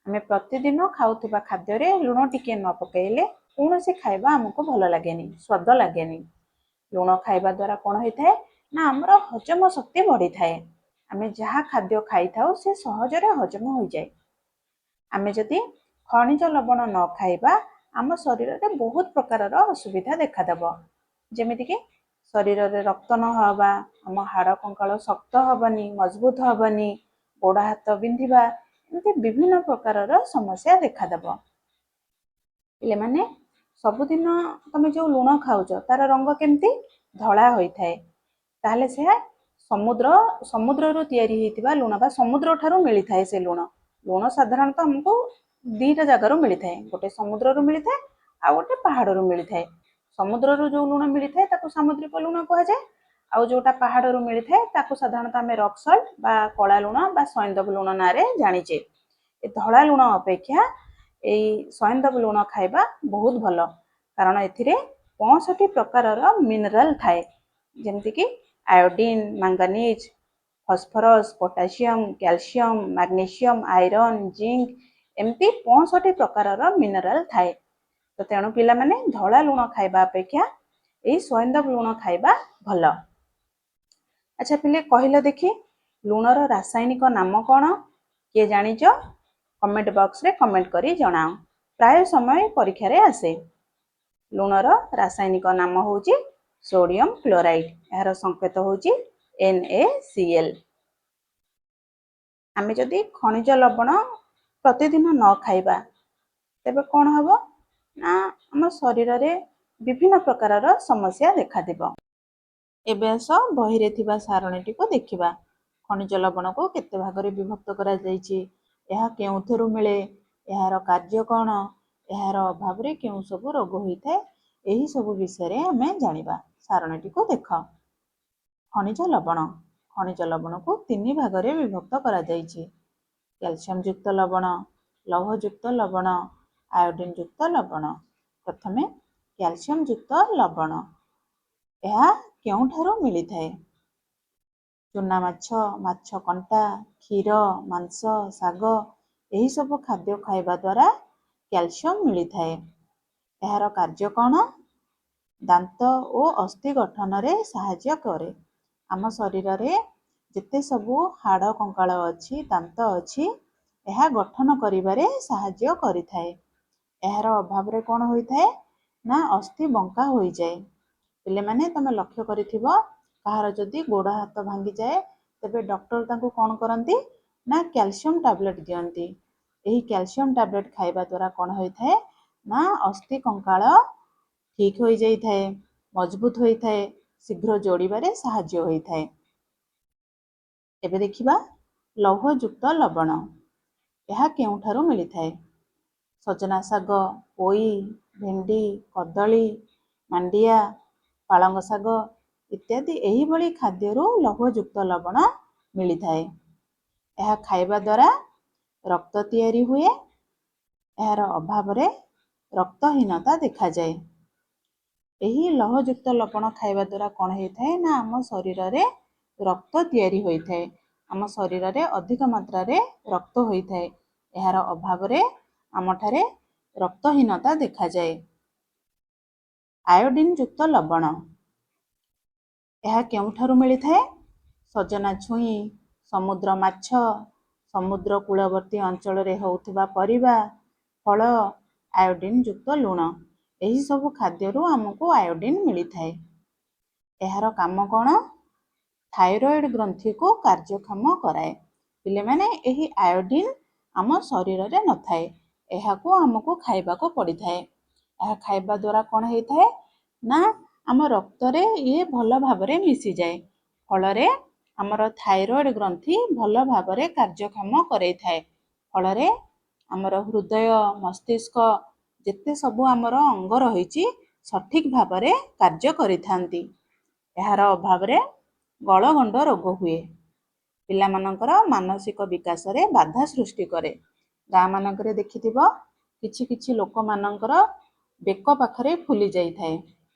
ଆମେ ପ୍ରତିଦିନ ଖାଉଥିବା ଖାଦ୍ୟରେ ଲୁଣ ଟିକିଏ ନ ପକାଇଲେ କୌଣସି ଖାଇବା ଆମକୁ ଭଲ ଲାଗେନି, ସ୍ୱାଦ ଲାଗେନି। ଲୁଣ ଖାଇବା ଦ୍ୱାରା କ'ଣ ହୋଇଥାଏ ନା, ଆମର ହଜମ ଶକ୍ତି ବଢ଼ିଥାଏ। ଆମେ ଯାହା ଖାଦ୍ୟ ଖାଇଥାଉ, ସେ ସହଜରେ ହଜମ ହୋଇଯାଏ। ଆମେ ଯଦି ଖଣିଜ ଲବଣ ନ ଖାଇବା, ଆମ ଶରୀରରେ ବହୁତ ପ୍ରକାରର ଅସୁବିଧା ଦେଖାଦେବ, ଯେମିତିକି ଶରୀରରେ ରକ୍ତ ନ ହେବା, ଆମ ହାଡ଼ କଙ୍କାଳ ଶକ୍ତ ହେବନି, ମଜବୁତ ହେବନି, ଗୋଡ଼ ହାତ ବିନ୍ଧିବା, ଏମିତି ବିଭିନ୍ନ ପ୍ରକାରର ସମସ୍ୟା ଦେଖାଦେବ। ପିଲାମାନେ, ସବୁଦିନ ତମେ ଯେଉଁ ଲୁଣ ଖାଉଛ, ତାର ରଙ୍ଗ କେମିତି ଧଳା ହୋଇଥାଏ। ତାହେଲେ ସେ ସମୁଦ୍ରରୁ ତିଆରି ହେଇଥିବା ଲୁଣ ବା ସମୁଦ୍ର ଠାରୁ ମିଳିଥାଏ ସେ ଲୁଣ। ଲୁଣ ସାଧାରଣତଃ ଆମକୁ ଦୁଇଟା ଜାଗାରୁ ମିଳିଥାଏ। ଗୋଟେ ସମୁଦ୍ରରୁ ମିଳିଥାଏ, ଆଉ ଗୋଟେ ପାହାଡ଼ରୁ ମିଳିଥାଏ। ସମୁଦ୍ରରୁ ଯେଉଁ ଲୁଣ ମିଳିଥାଏ, ତାକୁ ସାମୁଦ୍ରିକ ଲୁଣ କୁହାଯାଏ। ଆଉ ଯେଉଁଟା ପାହାଡ଼ରୁ ମିଳିଥାଏ, ତାକୁ ସାଧାରଣତଃ ଆମେ ରକ୍ ସଲ୍ଟ ବା କଳା ଲୁଣ ବା ସୈନ୍ଧବ ଲୁଣ ନାଁରେ ଜାଣିଛେ। ଏ ଧଳା ଲୁଣ ଅପେକ୍ଷା ଏଇ ସୈନ୍ଧବ ଲୁଣ ଖାଇବା ବହୁତ ଭଲ, କାରଣ ଏଥିରେ 65 ପ୍ରକାରର ମିନେରାଲ ଥାଏ, ଯେମିତିକି iodine, manganese, phosphorus, potassium, calcium, magnesium, iron, zinc, ଏମିତି 65 ପ୍ରକାରର ମିନେରାଲ ଥାଏ। ତ ତେଣୁ ପିଲାମାନେ, ଧଳା ଲୁଣ ଖାଇବା ଅପେକ୍ଷା ଏଇ ସୈନ୍ଧବ ଲୁଣ ଖାଇବା ଭଲ। ଆଚ୍ଛା ପିଲେ, କହିଲ ଦେଖି, ଲୁଣର ରାସାୟନିକ ନାମ କ'ଣ? କିଏ ଜାଣିଛ, କମେଣ୍ଟ ବକ୍ସରେ କମେଣ୍ଟ କରି ଜଣାଅ। ପ୍ରାୟ ସମୟ ପରୀକ୍ଷାରେ ଆସେ। ଲୁଣର ରାସାୟନିକ ନାମ ହେଉଛି ସୋଡିୟମ କ୍ଲୋରାଇଡ୍। ଏହାର ସଂକେତ ହେଉଛି NaCl। ଆମେ ଯଦି ଖଣିଜ ଲବଣ ପ୍ରତିଦିନ ନ ଖାଇବା, ତେବେ କ'ଣ ହେବ ନା, ଆମ ଶରୀରରେ ବିଭିନ୍ନ ପ୍ରକାରର ସମସ୍ୟା ଦେଖାଦେବ। ଏବେ ଆସ, ବହିରେ ଥିବା ସାରଣୀଟିକୁ ଦେଖିବା। ଖଣିଜ ଲବଣକୁ କେତେ ଭାଗରେ ବିଭକ୍ତ କରାଯାଇଛି, ଏହା କେଉଁଥିରୁ ମିଳେ, ଏହାର କାର୍ଯ୍ୟ କ'ଣ, ଏହାର ଅଭାବରେ କେଉଁ ସବୁ ରୋଗ ହୋଇଥାଏ, ଏହି ସବୁ ବିଷୟରେ ଆମେ ଜାଣିବା। ସାରଣୀଟିକୁ ଦେଖ। ଖଣିଜ ଲବଣ। ଖଣିଜ ଲବଣକୁ ତିନି ଭାଗରେ ବିଭକ୍ତ କରାଯାଇଛି: କ୍ୟାଲସିୟମ ଯୁକ୍ତ ଲବଣ, ଲୌହଯୁକ୍ତ ଲବଣ, ଆୟୋଡିନ ଯୁକ୍ତ ଲବଣ। ପ୍ରଥମେ କ୍ୟାଲସିୟମ ଯୁକ୍ତ ଲବଣ। ଏହା କେଉଁଠାରୁ ମିଳିଥାଏ? ଚୁନା ମାଛ, ମାଛ କଣ୍ଟା, କ୍ଷୀର, ମାଂସ, ଶାଗ, ଏହିସବୁ ଖାଦ୍ୟ ଖାଇବା ଦ୍ୱାରା କ୍ୟାଲସିୟମ ମିଳିଥାଏ। ଏହାର କାର୍ଯ୍ୟ କ'ଣ? ଦାନ୍ତ ଓ ଅସ୍ଥି ଗଠନରେ ସାହାଯ୍ୟ କରେ। ଆମ ଶରୀରରେ ଯେତେ ସବୁ ହାଡ଼ କଙ୍କାଳ ଅଛି, ଦାନ୍ତ ଅଛି, ଏହା ଗଠନ କରିବାରେ ସାହାଯ୍ୟ କରିଥାଏ। ଏହାର ଅଭାବରେ କ'ଣ ହୋଇଥାଏ ନା, ଅସ୍ଥି ବଙ୍କା ହୋଇଯାଏ। ପିଲାମାନେ, ତମେ ଲକ୍ଷ୍ୟ କରିଥିବ, କାହାର ଯଦି ଗୋଡ଼ ହାତ ଭାଙ୍ଗିଯାଏ, ତେବେ ଡକ୍ଟର ତାଙ୍କୁ କ'ଣ କରନ୍ତି ନା, କ୍ୟାଲସିୟମ ଟାବଲେଟ୍ ଦିଅନ୍ତି। ଏହି କ୍ୟାଲସିୟମ ଟାବଲେଟ୍ ଖାଇବା ଦ୍ୱାରା କ'ଣ ହୋଇଥାଏ ନା, ଅସ୍ଥି କଙ୍କାଳ ଠିକ୍ ହୋଇଯାଇଥାଏ, ମଜବୁତ ହୋଇଥାଏ, ଶୀଘ୍ର ଯୋଡ଼ିବାରେ ସାହାଯ୍ୟ ହୋଇଥାଏ। ଏବେ ଦେଖିବା ଲୌହଯୁକ୍ତ ଲବଣ। ଏହା କେଉଁଠାରୁ ମିଳିଥାଏ? ସଜନା ଶାଗ, ପୋଇ, ଭେଣ୍ଡି, କଦଳୀ, ମାଣ୍ଡିଆ, ପାଳଙ୍ଗ ଶାଗ ଇତ୍ୟାଦି, ଏହିଭଳି ଖାଦ୍ୟରୁ ଲୌହଯୁକ୍ତ ଲବଣ ମିଳିଥାଏ। ଏହା ଖାଇବା ଦ୍ୱାରା ରକ୍ତ ତିଆରି ହୁଏ। ଏହାର ଅଭାବରେ ରକ୍ତହୀନତା ଦେଖାଯାଏ। ଏହି ଲୌହଯୁକ୍ତ ଲବଣ ଖାଇବା ଦ୍ୱାରା କ'ଣ ହେଇଥାଏ ନା, ଆମ ଶରୀରରେ ରକ୍ତ ତିଆରି ହୋଇଥାଏ। ଆମ ଶରୀରରେ ଅଧିକ ମାତ୍ରାରେ ରକ୍ତ ହୋଇଥାଏ। ଏହାର ଅଭାବରେ ଆମଠାରେ ରକ୍ତହୀନତା ଦେଖାଯାଏ। ଆୟୋଡିନ ଯୁକ୍ତ ଲବଣ। ଏହା କେଉଁଠାରୁ ମିଳିଥାଏ? ସଜନା ଛୁଇଁ, ସମୁଦ୍ର ମାଛ, ସମୁଦ୍ର କୂଳବର୍ତ୍ତୀ ଅଞ୍ଚଳରେ ହେଉଥିବା ପରିବା, ଫଳ, ଆୟୋଡ଼ିନ୍ ଯୁକ୍ତ ଲୁଣ, ଏହିସବୁ ଖାଦ୍ୟରୁ ଆମକୁ ଆୟୋଡ଼ିନ୍ ମିଳିଥାଏ। ଏହାର କାମ କ'ଣ? ଥାଇରଏଡ଼୍ ଗ୍ରନ୍ଥିକୁ କାର୍ଯ୍ୟକ୍ଷମ କରାଏ। ପିଲାମାନେ, ଏହି ଆୟୋଡ଼ିନ୍ ଆମ ଶରୀରରେ ନଥାଏ, ଏହାକୁ ଆମକୁ ଖାଇବାକୁ ପଡ଼ିଥାଏ। ଏହା ଖାଇବା ଦ୍ୱାରା କ'ଣ ହେଇଥାଏ ନା, ଆମ ରକ୍ତରେ ଇଏ ଭଲ ଭାବରେ ମିଶିଯାଏ। ଫଳରେ ଆମର ଥାଇରଏଡ଼୍ ଗ୍ରନ୍ଥି ଭଲ ଭାବରେ କାର୍ଯ୍ୟକ୍ଷମ କରାଇଥାଏ। ଫଳରେ ଆମର ହୃଦୟ, ମସ୍ତିଷ୍କ, ଯେତେ ସବୁ ଆମର ଅଙ୍ଗ ରହିଛି, ସଠିକ୍ ଭାବରେ କାର୍ଯ୍ୟ କରିଥାନ୍ତି। ଏହାର ଅଭାବରେ ଗଳଗଣ୍ଡ ରୋଗ ହୁଏ। ପିଲାମାନଙ୍କର ମାନସିକ ବିକାଶରେ ବାଧା ସୃଷ୍ଟି କରେ। ଗାଁମାନଙ୍କରେ ଦେଖିଥିବ, କିଛି କିଛି ଲୋକମାନଙ୍କର ବେକ ପାଖରେ ଫୁଲି ଯାଇଥାଏ।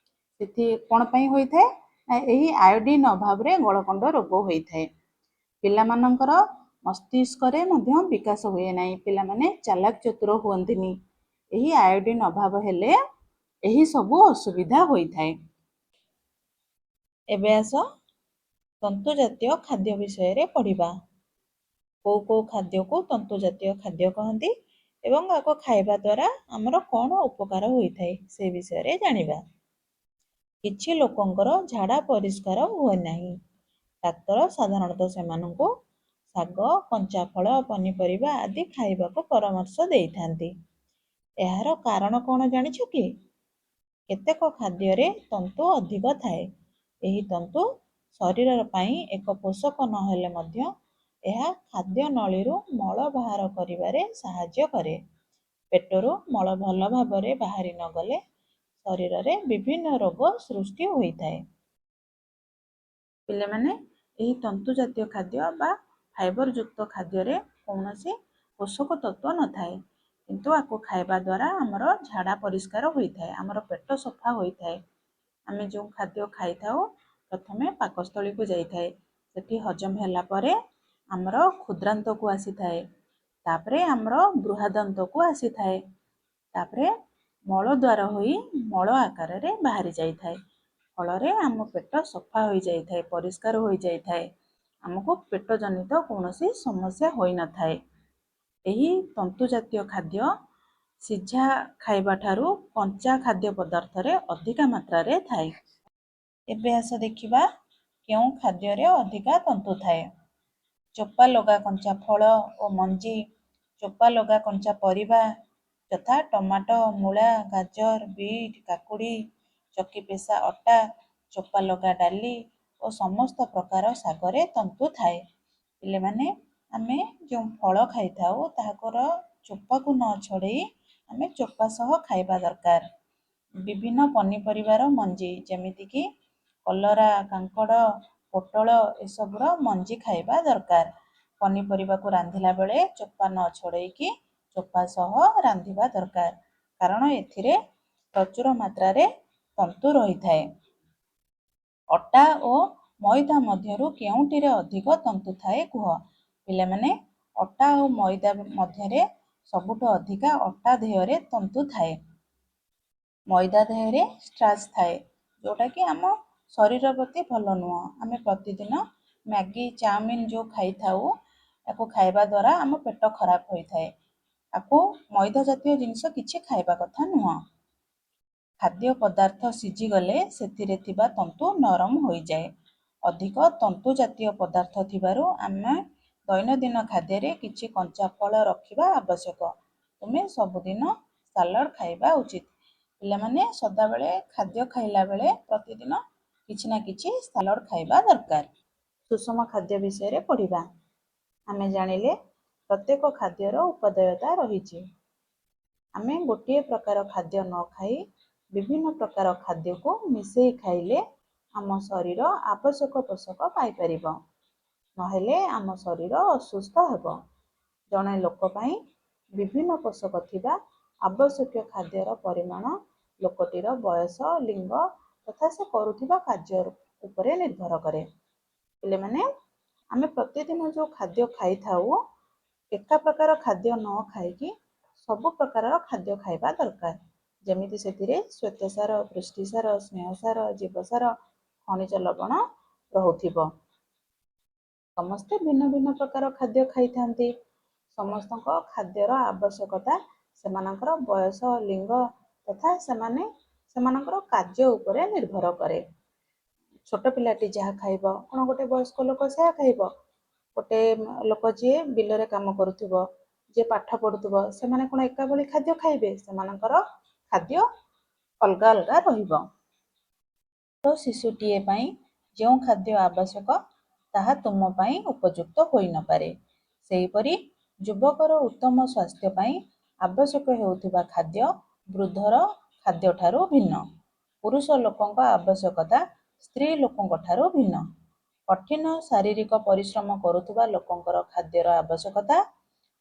ସେଠି କ'ଣ ପାଇଁ ହୋଇଥାଏ ନା, ଏହି ଆୟୋଡ଼ିନ୍ ଅଭାବରେ ଗଳଗଣ୍ଡ ରୋଗ ହୋଇଥାଏ। ପିଲାମାନଙ୍କର ମସ୍ତିଷ୍କରେ ମଧ୍ୟ ବିକାଶ ହୁଏ ନାହିଁ। ପିଲାମାନେ ଚାଲାକ ଚତୁର ହୁଅନ୍ତିନି। ଏହି ଆୟୋଡ଼ିନ୍ ଅଭାବ ହେଲେ ଏହି ସବୁ ଅସୁବିଧା ହୋଇଥାଏ। ଏବେ ଆସ ତନ୍ତୁ ଜାତୀୟ ଖାଦ୍ୟ ବିଷୟରେ ପଢ଼ିବା। କେଉଁ କେଉଁ ଖାଦ୍ୟକୁ ତନ୍ତୁ ଜାତୀୟ ଖାଦ୍ୟ କହନ୍ତି ଏବଂ ଆକୁ ଖାଇବା ଦ୍ୱାରା ଆମର କ'ଣ ଉପକାର ହୋଇଥାଏ, ସେ ବିଷୟରେ ଜାଣିବା। କିଛି ଲୋକଙ୍କର ଝାଡ଼ା ପରିଷ୍କାର ହୁଏ ନାହିଁ। ଡାକ୍ତର ସାଧାରଣତଃ ସେମାନଙ୍କୁ ଶାଗ, କଞ୍ଚା ଫଳ, ପନିପରିବା ଆଦି ଖାଇବାକୁ ପରାମର୍ଶ ଦେଇଥାନ୍ତି। ଏହାର କାରଣ କ'ଣ ଜାଣିଛ କି? କେତେକ ଖାଦ୍ୟରେ ତନ୍ତୁ ଅଧିକ ଥାଏ। ଏହି ତନ୍ତୁ ଶରୀର ପାଇଁ ଏକ ପୋଷକ ନହେଲେ ମଧ୍ୟ ଏହା ଖାଦ୍ୟନଳୀରୁ ମଳ ବାହାର କରିବାରେ ସାହାଯ୍ୟ କରେ। ପେଟରୁ ମଳ ଭଲ ଭାବରେ ବାହାରି ନଗଲେ ଶରୀରରେ ବିଭିନ୍ନ ରୋଗ ସୃଷ୍ଟି ହୋଇଥାଏ। ପିଲାମାନେ, ଏହି ତନ୍ତୁ ଜାତୀୟ ଖାଦ୍ୟ ବା ଫାଇବର ଯୁକ୍ତ ଖାଦ୍ୟରେ କୌଣସି ପୋଷକ ତତ୍ତ୍ୱ ନଥାଏ, କିନ୍ତୁ ଆକୁ ଖାଇବା ଦ୍ୱାରା ଆମର ଝାଡ଼ା ପରିଷ୍କାର ହୋଇଥାଏ, ଆମର ପେଟ ସଫା ହୋଇଥାଏ। ଆମେ ଯେଉଁ ଖାଦ୍ୟ ଖାଇଥାଉ, ପ୍ରଥମେ ପାକସ୍ଥଳୀକୁ ଯାଇଥାଏ। ସେଠି ହଜମ ହେଲା ପରେ ଆମର କ୍ଷୁଦ୍ରାନ୍ତକୁ ଆସିଥାଏ, ତାପରେ ଆମର ବୃହଦାନ୍ତକୁ ଆସିଥାଏ, ତାପରେ ମଳଦ୍ୱାର ହୋଇ ମଳ ଆକାରରେ ବାହାରି ଯାଇଥାଏ। ଫଳରେ ଆମ ପେଟ ସଫା ହୋଇଯାଇଥାଏ, ପରିଷ୍କାର ହୋଇଯାଇଥାଏ। ଆମକୁ ପେଟ ଜନିତ କୌଣସି ସମସ୍ୟା ହୋଇନଥାଏ। ଏହି ତନ୍ତୁ ଜାତୀୟ ଖାଦ୍ୟ ସିଝା ଖାଇବା ଠାରୁ କଞ୍ଚା ଖାଦ୍ୟ ପଦାର୍ଥରେ ଅଧିକା ମାତ୍ରାରେ ଥାଏ। ଏବେ ଆସ ଦେଖିବା କେଉଁ ଖାଦ୍ୟରେ ଅଧିକା ତନ୍ତୁ ଥାଏ। ଚୋପା ଲଗା କଞ୍ଚା ଫଳ ଓ ମଞ୍ଜି, ଚୋପା ଲଗା କଞ୍ଚା ପରିବା ଯଥା ଟମାଟୋ, ମୂଳା, ଗାଜର, ବିଟ୍, କାକୁଡ଼ି, ଚକି ପେଶା ଅଟା, ଚୋପା ଲଗା ଡାଲି ଓ ସମସ୍ତ ପ୍ରକାର ଶାଗରେ ତନ୍ତୁ ଥାଏ। ପିଲାମାନେ, ଆମେ ଯେଉଁ ଫଳ ଖାଇଥାଉ, ତାହାର ଚୋପାକୁ ନ ଛଡ଼େଇ ଆମେ ଚୋପା ସହ ଖାଇବା ଦରକାର। ବିଭିନ୍ନ ପନିପରିବାର ମଞ୍ଜି, ଯେମିତିକି କଲରା, କାଙ୍କଡ଼, ପୋଟଳ, ଏସବୁର ମଞ୍ଜି ଖାଇବା ଦରକାର। ପନିପରିବାକୁ ରାନ୍ଧିଲା ବେଳେ ଚୋପା ନ ଛଡ଼େଇକି ଚୋପା ସହ ରାନ୍ଧିବା ଦରକାର, କାରଣ ଏଥିରେ ପ୍ରଚୁର ମାତ୍ରାରେ ତନ୍ତୁ ରହିଥାଏ। ଅଟା ଓ ମଇଦା ମଧ୍ୟରୁ କେଉଁଟିରେ ଅଧିକ ତନ୍ତୁ ଥାଏ କୁହ। ପିଲାମାନେ, ଅଟା ଓ ମଇଦା ମଧ୍ୟରେ ସବୁଠୁ ଅଧିକା ଅଟା ଦେହରେ ତନ୍ତୁ ଥାଏ। ମଇଦା ଦେହରେ ଷ୍ଟାର୍ଚ ଥାଏ, ଯେଉଁଟାକି ଆମ ଶରୀର ପ୍ରତି ଭଲ ନୁହଁ। ଆମେ ପ୍ରତିଦିନ ମ୍ୟାଗି, ଚାଉମିନ ଯେଉଁ ଖାଇଥାଉ, ତାକୁ ଖାଇବା ଦ୍ୱାରା ଆମ ପେଟ ଖରାପ ହୋଇଥାଏ। ଆକୁ ମଇଦା ଜାତୀୟ ଜିନିଷ କିଛି ଖାଇବା କଥା ନୁହଁ। ଖାଦ୍ୟ ପଦାର୍ଥ ସିଝିଗଲେ ସେଥିରେ ଥିବା ତନ୍ତୁ ନରମ ହୋଇଯାଏ। ଅଧିକ ତନ୍ତୁ ଜାତୀୟ ପଦାର୍ଥ ଥିବାରୁ ଆମେ ଦୈନନ୍ଦିନ ଖାଦ୍ୟରେ କିଛି କଞ୍ଚା ଫଳ ରଖିବା ଆବଶ୍ୟକ। ତୁମେ ସବୁଦିନ ସାଲାଡ଼ ଖାଇବା ଉଚିତ। ପିଲାମାନେ, ସଦାବେଳେ ଖାଦ୍ୟ ଖାଇଲା ବେଳେ ପ୍ରତିଦିନ କିଛି ନା କିଛି ସାଲାଡ଼ ଖାଇବା ଦରକାର। ସୁଷମ ଖାଦ୍ୟ ବିଷୟରେ ପଢ଼ିବା। ଆମେ ଜାଣିଲେ ପ୍ରତ୍ୟେକ ଖାଦ୍ୟର ଉପାଦେୟତା ରହିଛି। ଆମେ ଗୋଟିଏ ପ୍ରକାର ଖାଦ୍ୟ ନ ଖାଇ ବିଭିନ୍ନ ପ୍ରକାର ଖାଦ୍ୟକୁ ମିଶେଇ ଖାଇଲେ ଆମ ଶରୀର ଆବଶ୍ୟକ ପୋଷକ ପାଇପାରିବ, ନହେଲେ ଆମ ଶରୀର ଅସୁସ୍ଥ ହେବ। ଜଣେ ଲୋକ ପାଇଁ ବିଭିନ୍ନ ପୋଷକ ଥିବା ଆବଶ୍ୟକୀୟ ଖାଦ୍ୟର ପରିମାଣ ଲୋକଟିର ବୟସ, ଲିଙ୍ଗ ତଥା ସେ କରୁଥିବା କାର୍ଯ୍ୟ ଉପରେ ନିର୍ଭର କରେ। ପିଲାମାନେ, ଆମେ ପ୍ରତିଦିନ ଯେଉଁ ଖାଦ୍ୟ ଖାଇଥାଉ, ଏକା ପ୍ରକାର ଖାଦ୍ୟ ନ ଖାଇକି ସବୁ ପ୍ରକାରର ଖାଦ୍ୟ ଖାଇବା ଦରକାର, ଯେମିତି ସେଥିରେ ଶ୍ୱେତସାର, ପୁଷ୍ଟିସାର, ସ୍ନେହସାର, ଜୀବସାର, ଖଣିଜ ଲବଣ ରହୁଥିବ। ସମସ୍ତେ ଭିନ୍ନ ଭିନ୍ନ ପ୍ରକାର ଖାଦ୍ୟ ଖାଇଥାନ୍ତି। ସମସ୍ତଙ୍କ ଖାଦ୍ୟର ଆବଶ୍ୟକତା ସେମାନଙ୍କର ବୟସ, ଲିଙ୍ଗ ତଥା ସେମାନେ ସେମାନଙ୍କର କାର୍ଯ୍ୟ ଉପରେ ନିର୍ଭର କରେ। ଛୋଟ ପିଲାଟି ଯାହା ଖାଇବ, କ'ଣ ଗୋଟେ ବୟସ୍କ ଲୋକ ସେୟା ଖାଇବ? ଗୋଟେ ଲୋକ ଯିଏ ବିଲରେ କାମ କରୁଥିବ, ଯିଏ ପାଠ ପଢ଼ୁଥିବ, ସେମାନେ କ'ଣ ଏକା ଭଳି ଖାଦ୍ୟ ଖାଇବେ? ସେମାନଙ୍କର ଖାଦ୍ୟ ଅଲଗା ଅଲଗା ରହିବ। ତ ଶିଶୁଟିଏ ପାଇଁ ଯେଉଁ ଖାଦ୍ୟ ଆବଶ୍ୟକ, ତାହା ତୁମ ପାଇଁ ଉପଯୁକ୍ତ ହୋଇନପାରେ। ସେହିପରି ଯୁବକର ଉତ୍ତମ ସ୍ୱାସ୍ଥ୍ୟ ପାଇଁ ଆବଶ୍ୟକ ହେଉଥିବା ଖାଦ୍ୟ ବୃଦ୍ଧର ଖାଦ୍ୟଠାରୁ ଭିନ୍ନ। ପୁରୁଷ ଲୋକଙ୍କ ଆବଶ୍ୟକତା ସ୍ତ୍ରୀ ଲୋକଙ୍କଠାରୁ ଭିନ୍ନ। କଠିନ ଶାରୀରିକ ପରିଶ୍ରମ କରୁଥିବା ଲୋକଙ୍କର ଖାଦ୍ୟର ଆବଶ୍ୟକତା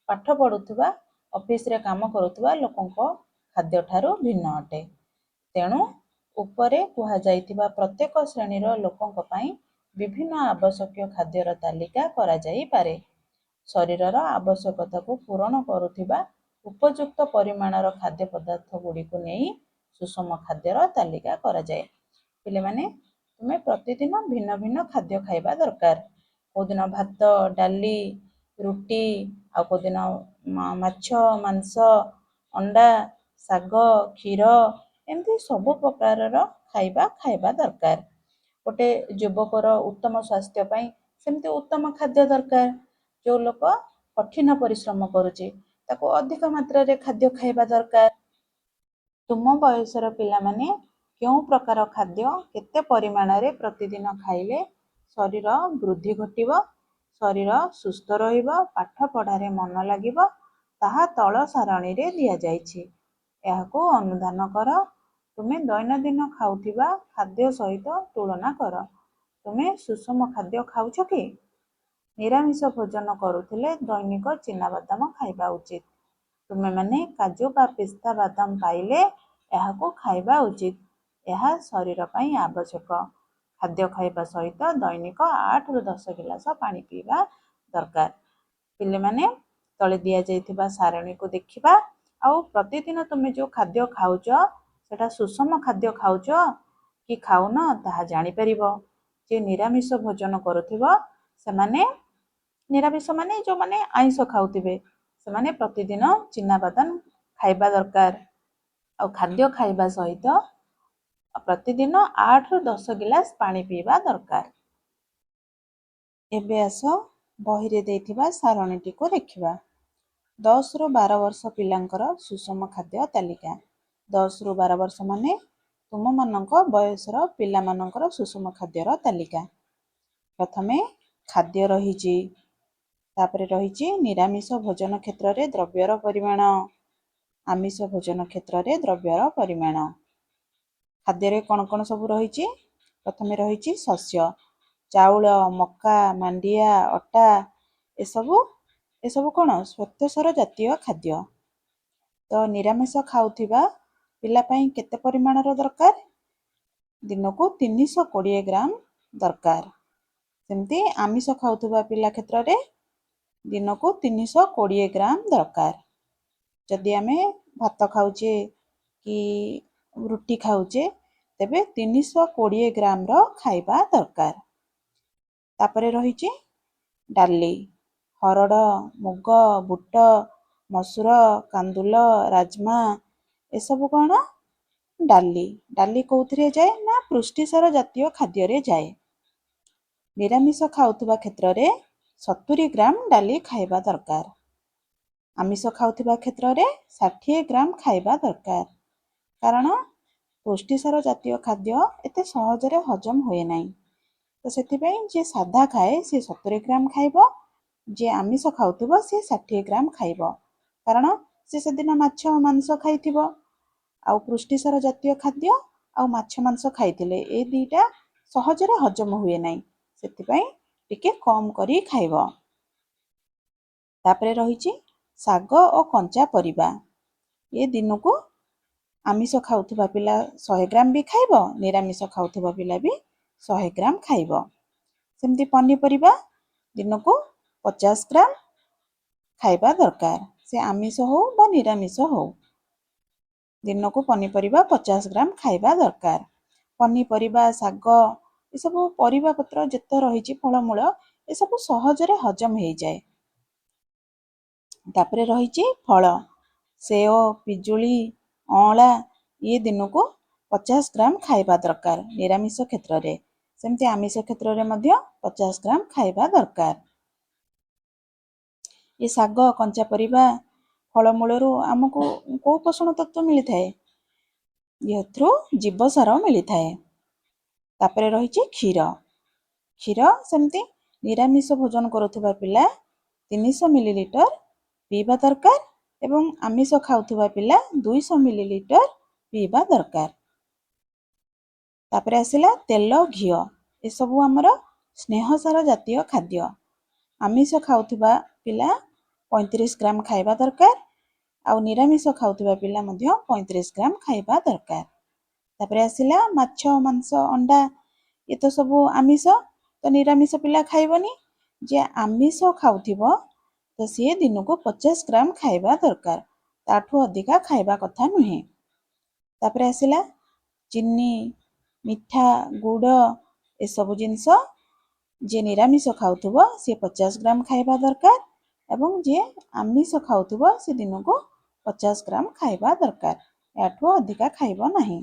ପାଠ ପଢ଼ୁଥିବା, ଅଫିସରେ କାମ କରୁଥିବା ଲୋକଙ୍କ ଖାଦ୍ୟଠାରୁ ଭିନ୍ନ ଅଟେ। ତେଣୁ ଉପରେ କୁହାଯାଇଥିବା ପ୍ରତ୍ୟେକ ଶ୍ରେଣୀର ଲୋକଙ୍କ ପାଇଁ ବିଭିନ୍ନ ଆବଶ୍ୟକୀୟ ଖାଦ୍ୟର ତାଲିକା କରାଯାଇପାରେ। ଶରୀରର ଆବଶ୍ୟକତାକୁ ପୂରଣ କରୁଥିବା ଉପଯୁକ୍ତ ପରିମାଣର ଖାଦ୍ୟ ପଦାର୍ଥ ଗୁଡ଼ିକୁ ନେଇ ସୁଷମ ଖାଦ୍ୟର ତାଲିକା କରାଯାଏ। ପିଲାମାନେ, ତୁମେ ପ୍ରତିଦିନ ଭିନ୍ନ ଭିନ୍ନ ଖାଦ୍ୟ ଖାଇବା ଦରକାର। କେଉଁଦିନ ଭାତ, ଡାଲି, ରୁଟି, ଆଉ କେଉଁଦିନ ମାଛ, ମାଂସ, ଅଣ୍ଡା, ଶାଗ, କ୍ଷୀର, ଏମିତି ସବୁ ପ୍ରକାରର ଖାଇବା ଖାଇବା ଦରକାର। ଗୋଟେ ଯୁବକର ଉତ୍ତମ ସ୍ୱାସ୍ଥ୍ୟ ପାଇଁ ସେମିତି ଉତ୍ତମ ଖାଦ୍ୟ ଦରକାର। ଯେଉଁ ଲୋକ କଠିନ ପରିଶ୍ରମ କରୁଛି, ତାକୁ ଅଧିକ ମାତ୍ରାରେ ଖାଦ୍ୟ ଖାଇବା ଦରକାର। ତୁମ ବୟସର ପିଲାମାନେ କେଉଁ ପ୍ରକାର ଖାଦ୍ୟ କେତେ ପରିମାଣରେ ପ୍ରତିଦିନ ଖାଇଲେ ଶରୀର ବୃଦ୍ଧି ଘଟିବ, ଶରୀର ସୁସ୍ଥ ରହିବ, ପାଠ ପଢ଼ାରେ ମନ ଲାଗିବ, ତାହା ତଳ ସାରଣୀରେ ଦିଆଯାଇଛି। ଏହାକୁ ଅନୁଧ୍ୟାନ କର। ତୁମେ ଦୈନନ୍ଦିନ ଖାଉଥିବା ଖାଦ୍ୟ ସହିତ ତୁଳନା କର। ତୁମେ ସୁଷମ ଖାଦ୍ୟ ଖାଉଛ କି? ନିରାମିଷ ଭୋଜନ କରୁଥିଲେ ଦୈନିକ ଚିନାବାଦାମ ଖାଇବା ଉଚିତ। ତୁମେମାନେ କାଜୁ ବା ପିସ୍ତା ବାଦାମ ପାଇଲେ ଏହାକୁ ଖାଇବା ଉଚିତ। ଏହା ଶରୀର ପାଇଁ ଆବଶ୍ୟକ। ଖାଦ୍ୟ ଖାଇବା ସହିତ ଦୈନିକ 8ରୁ 10 ଗିଲାସ ପାଣି ପିଇବା ଦରକାର। ପିଲାମାନେ, ତଳେ ଦିଆଯାଇଥିବା ସାରଣୀକୁ ଦେଖିବା ଆଉ ପ୍ରତିଦିନ ତୁମେ ଯେଉଁ ଖାଦ୍ୟ ଖାଉଛ, ସେଟା ସୁଷମ ଖାଦ୍ୟ ଖାଉଛ କି ଖାଉନ, ତାହା ଜାଣିପାରିବ। ଯିଏ ନିରାମିଷ ଭୋଜନ କରୁଥିବ ସେମାନେ, ନିରାମିଷ ମାନେ ଯେଉଁମାନେ ଆଇଁଷ ଖାଉଥିବେ, ସେମାନେ ପ୍ରତିଦିନ ଚିନାବାଦାମ ଖାଇବା ଦରକାର। ଆଉ ଖାଦ୍ୟ ଖାଇବା ସହିତ ପ୍ରତିଦିନ 8ରୁ 10 ଗିଲାସ ପାଣି ପିଇବା ଦରକାର। ଏବେ ଆସ, ବହିରେ ଦେଇଥିବା ସାରଣୀଟିକୁ ଦେଖିବା। 10ରୁ 12 ବର୍ଷ ପିଲାଙ୍କର ସୁଷମ ଖାଦ୍ୟ ତାଲିକା। 10ରୁ 12 ବର୍ଷ ମାନେ ତୁମମାନଙ୍କ ବୟସର ପିଲାମାନଙ୍କର ସୁଷମ ଖାଦ୍ୟର ତାଲିକା। ପ୍ରଥମେ ଖାଦ୍ୟ ରହିଛି, ତାପରେ ରହିଛି ନିରାମିଷ ଭୋଜନ କ୍ଷେତ୍ରରେ ଦ୍ରବ୍ୟର ପରିମାଣ, ଆମିଷ ଭୋଜନ କ୍ଷେତ୍ରରେ ଦ୍ରବ୍ୟର ପରିମାଣ। ଖାଦ୍ୟରେ କ'ଣ କ'ଣ ସବୁ ରହିଛି? ପ୍ରଥମେ ରହିଛି ଶସ୍ୟ। ଚାଉଳ, ମକା, ମାଣ୍ଡିଆ, ଅଟା, ଏସବୁ କ'ଣ? ଶ୍ୱେତସାର ଜାତୀୟ ଖାଦ୍ୟ। ତ ନିରାମିଷ ଖାଉଥିବା ପିଲା ପାଇଁ କେତେ ପରିମାଣର ଦରକାର? ଦିନକୁ 320 ଗ୍ରାମ ଦରକାର। ସେମିତି ଆମିଷ ଖାଉଥିବା ପିଲା କ୍ଷେତ୍ରରେ ଦିନକୁ 320 ଗ୍ରାମ ଦରକାର। ଯଦି ଆମେ ଭାତ ଖାଉଛେ କି ରୁଟି ଖାଉଛେ, ତେବେ 320 ଗ୍ରାମର ଖାଇବା ଦରକାର। ତାପରେ ରହିଛି ଡାଲି। ହରଡ଼, ମୁଗ, ବୁଟ, ମସୁର, କାନ୍ଦୁଲ, ରାଜମା, ଏସବୁ କ'ଣ? ଡାଲି। ଡାଲି କେଉଁଥିରେ ଯାଏ ନା ପୃଷ୍ଟିସାର ଜାତୀୟ ଖାଦ୍ୟରେ ଯାଏ। ନିରାମିଷ ଖାଉଥିବା କ୍ଷେତ୍ରରେ 70 ଗ୍ରାମ ଡାଲି ଖାଇବା ଦରକାର। ଆମିଷ ଖାଉଥିବା କ୍ଷେତ୍ରରେ 60 ଗ୍ରାମ ଖାଇବା ଦରକାର। କାରଣ ପୃଷ୍ଟିସାର ଜାତୀୟ ଖାଦ୍ୟ ଏତେ ସହଜରେ ହଜମ ହୁଏ ନାହିଁ। ତ ସେଥିପାଇଁ ଯିଏ ସାଧା ଖାଏ, ସିଏ 70 ଗ୍ରାମ ଖାଇବ। ଯିଏ ଆମିଷ ଖାଉଥିବ, ସିଏ 60 ଗ୍ରାମ ଖାଇବ। କାରଣ ସେ ସେଦିନ ମାଛ ମାଂସ ଖାଇଥିବ। ଆଉ ପୃଷ୍ଟିସାର ଜାତୀୟ ଖାଦ୍ୟ ଆଉ ମାଛ ମାଂସ ଖାଇଥିଲେ ଏ ଦୁଇଟା ସହଜରେ ହଜମ ହୁଏ ନାହିଁ। ସେଥିପାଇଁ ଟିକେ କମ୍ କରି ଖାଇବ। ତାପରେ ରହିଛି ଶାଗ ଓ କଞ୍ଚା ପରିବା। ଏ ଦିନକୁ ଆମିଷ ଖାଉଥିବା ପିଲା 100 ଗ୍ରାମ ବି ଖାଇବ, ନିରାମିଷ ଖାଉଥିବା ପିଲା ବି 100 ଗ୍ରାମ ଖାଇବ। ସେମିତି ପନିପରିବା ଦିନକୁ 50 ଗ୍ରାମ ଖାଇବା ଦରକାର। ସେ ଆମିଷ ହଉ ବା ନିରାମିଷ ହଉ, ଦିନକୁ ପନିପରିବା 50 ଗ୍ରାମ ଖାଇବା ଦରକାର। ପନିପରିବା, ଶାଗ, ଏସବୁ ପରିବା ପତ୍ର ଯେତେ ରହିଛି, ଫଳମୂଳ, ଏସବୁ ସହଜରେ ହଜମ ହେଇଯାଏ। ତାପରେ ରହିଛି ଫଳ। ସେଓ, ପିଜୁଳି, ଅଁଳା ଇଏ ଦିନକୁ 50 ଗ୍ରାମ ଖାଇବା ଦରକାର ନିରାମିଷ କ୍ଷେତ୍ରରେ। ସେମିତି ଆମିଷ କ୍ଷେତ୍ରରେ ମଧ୍ୟ 50 ଗ୍ରାମ ଖାଇବା ଦରକାର। ଏ ଶାଗ, କଞ୍ଚା ପରିବା, ଫଳମୂଳରୁ ଆମକୁ କେଉଁ ପୋଷଣ ତତ୍ତ୍ୱ ମିଳିଥାଏ? ଏଥିରୁ ଜୀବସାର ମିଳିଥାଏ। ତାପରେ ରହିଛି କ୍ଷୀର। କ୍ଷୀର ସେମିତି ନିରାମିଷ ଭୋଜନ କରୁଥିବା ପିଲା 300 ମିଲିଲିଟର ପିଇବା ଦରକାର ଏବଂ ଆମିଷ ଖାଉଥିବା ପିଲା 200 ମିଲିଲିଟର ପିଇବା ଦରକାର। ତାପରେ ଆସିଲା ତେଲ, ଘିଅ। ଏସବୁ ଆମର ସ୍ନେହସାର ଜାତୀୟ ଖାଦ୍ୟ। ଆମିଷ ଖାଉଥିବା ପିଲା 35 ଗ୍ରାମ ଖାଇବା ଦରକାର ଆଉ ନିରାମିଷ ଖାଉଥିବା ପିଲା ମଧ୍ୟ 35 ଗ୍ରାମ ଖାଇବା ଦରକାର। ତାପରେ ଆସିଲା ମାଛ, ମାଂସ, ଅଣ୍ଡା। ଏ ତ ସବୁ ଆମିଷ, ତ ନିରାମିଷ ପିଲା ଖାଇବନି। ଯିଏ ଆମିଷ ଖାଉଥିବ, ତ ସିଏ ଦିନକୁ 50 ଗ୍ରାମ ଖାଇବା ଦରକାର, ତାଠୁ ଅଧିକା ଖାଇବା କଥା ନୁହେଁ। ତାପରେ ଆସିଲା ଚିନି, ମିଠା, ଗୁଡ଼। ଏସବୁ ଜିନିଷ ଯିଏ ନିରାମିଷ ଖାଉଥିବ ସିଏ 50 ଗ୍ରାମ ଖାଇବା ଦରକାର ଏବଂ ଯିଏ ଆମିଷ ଖାଉଥିବ ସେ ଦିନକୁ 50 ଗ୍ରାମ ଖାଇବା ଦରକାର, ଏହାଠୁ ଅଧିକା ଖାଇବ ନାହିଁ।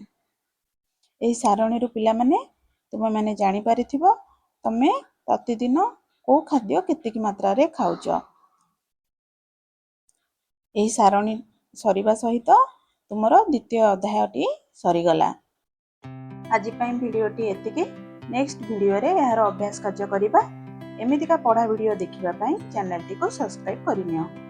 ଏହି ସାରଣୀରୁ ପିଲାମାନେ, ତୁମେମାନେ ଜାଣିପାରିଥିବ ତମେ ପ୍ରତିଦିନ କେଉଁ ଖାଦ୍ୟ କେତିକି ମାତ୍ରାରେ ଖାଉଛ। ଏହି ସାରଣୀ ସରିବା ସହିତ ତୁମର ଦ୍ୱିତୀୟ ଅଧ୍ୟାୟଟି ସରିଗଲା। ଆଜି ପାଇଁ ଭିଡ଼ିଓଟି ଏତିକି। ନେକ୍ସଟ ଭିଡ଼ିଓରେ ଏହାର ଅଭ୍ୟାସ କାର୍ଯ୍ୟ କରିବା। ଏମିତିକା ପଢ଼ା ଭିଡ଼ିଓ ଦେଖିବା ପାଇଁ ଚ୍ୟାନେଲଟିକୁ ସବସ୍କ୍ରାଇବ୍ କରିନିଅ।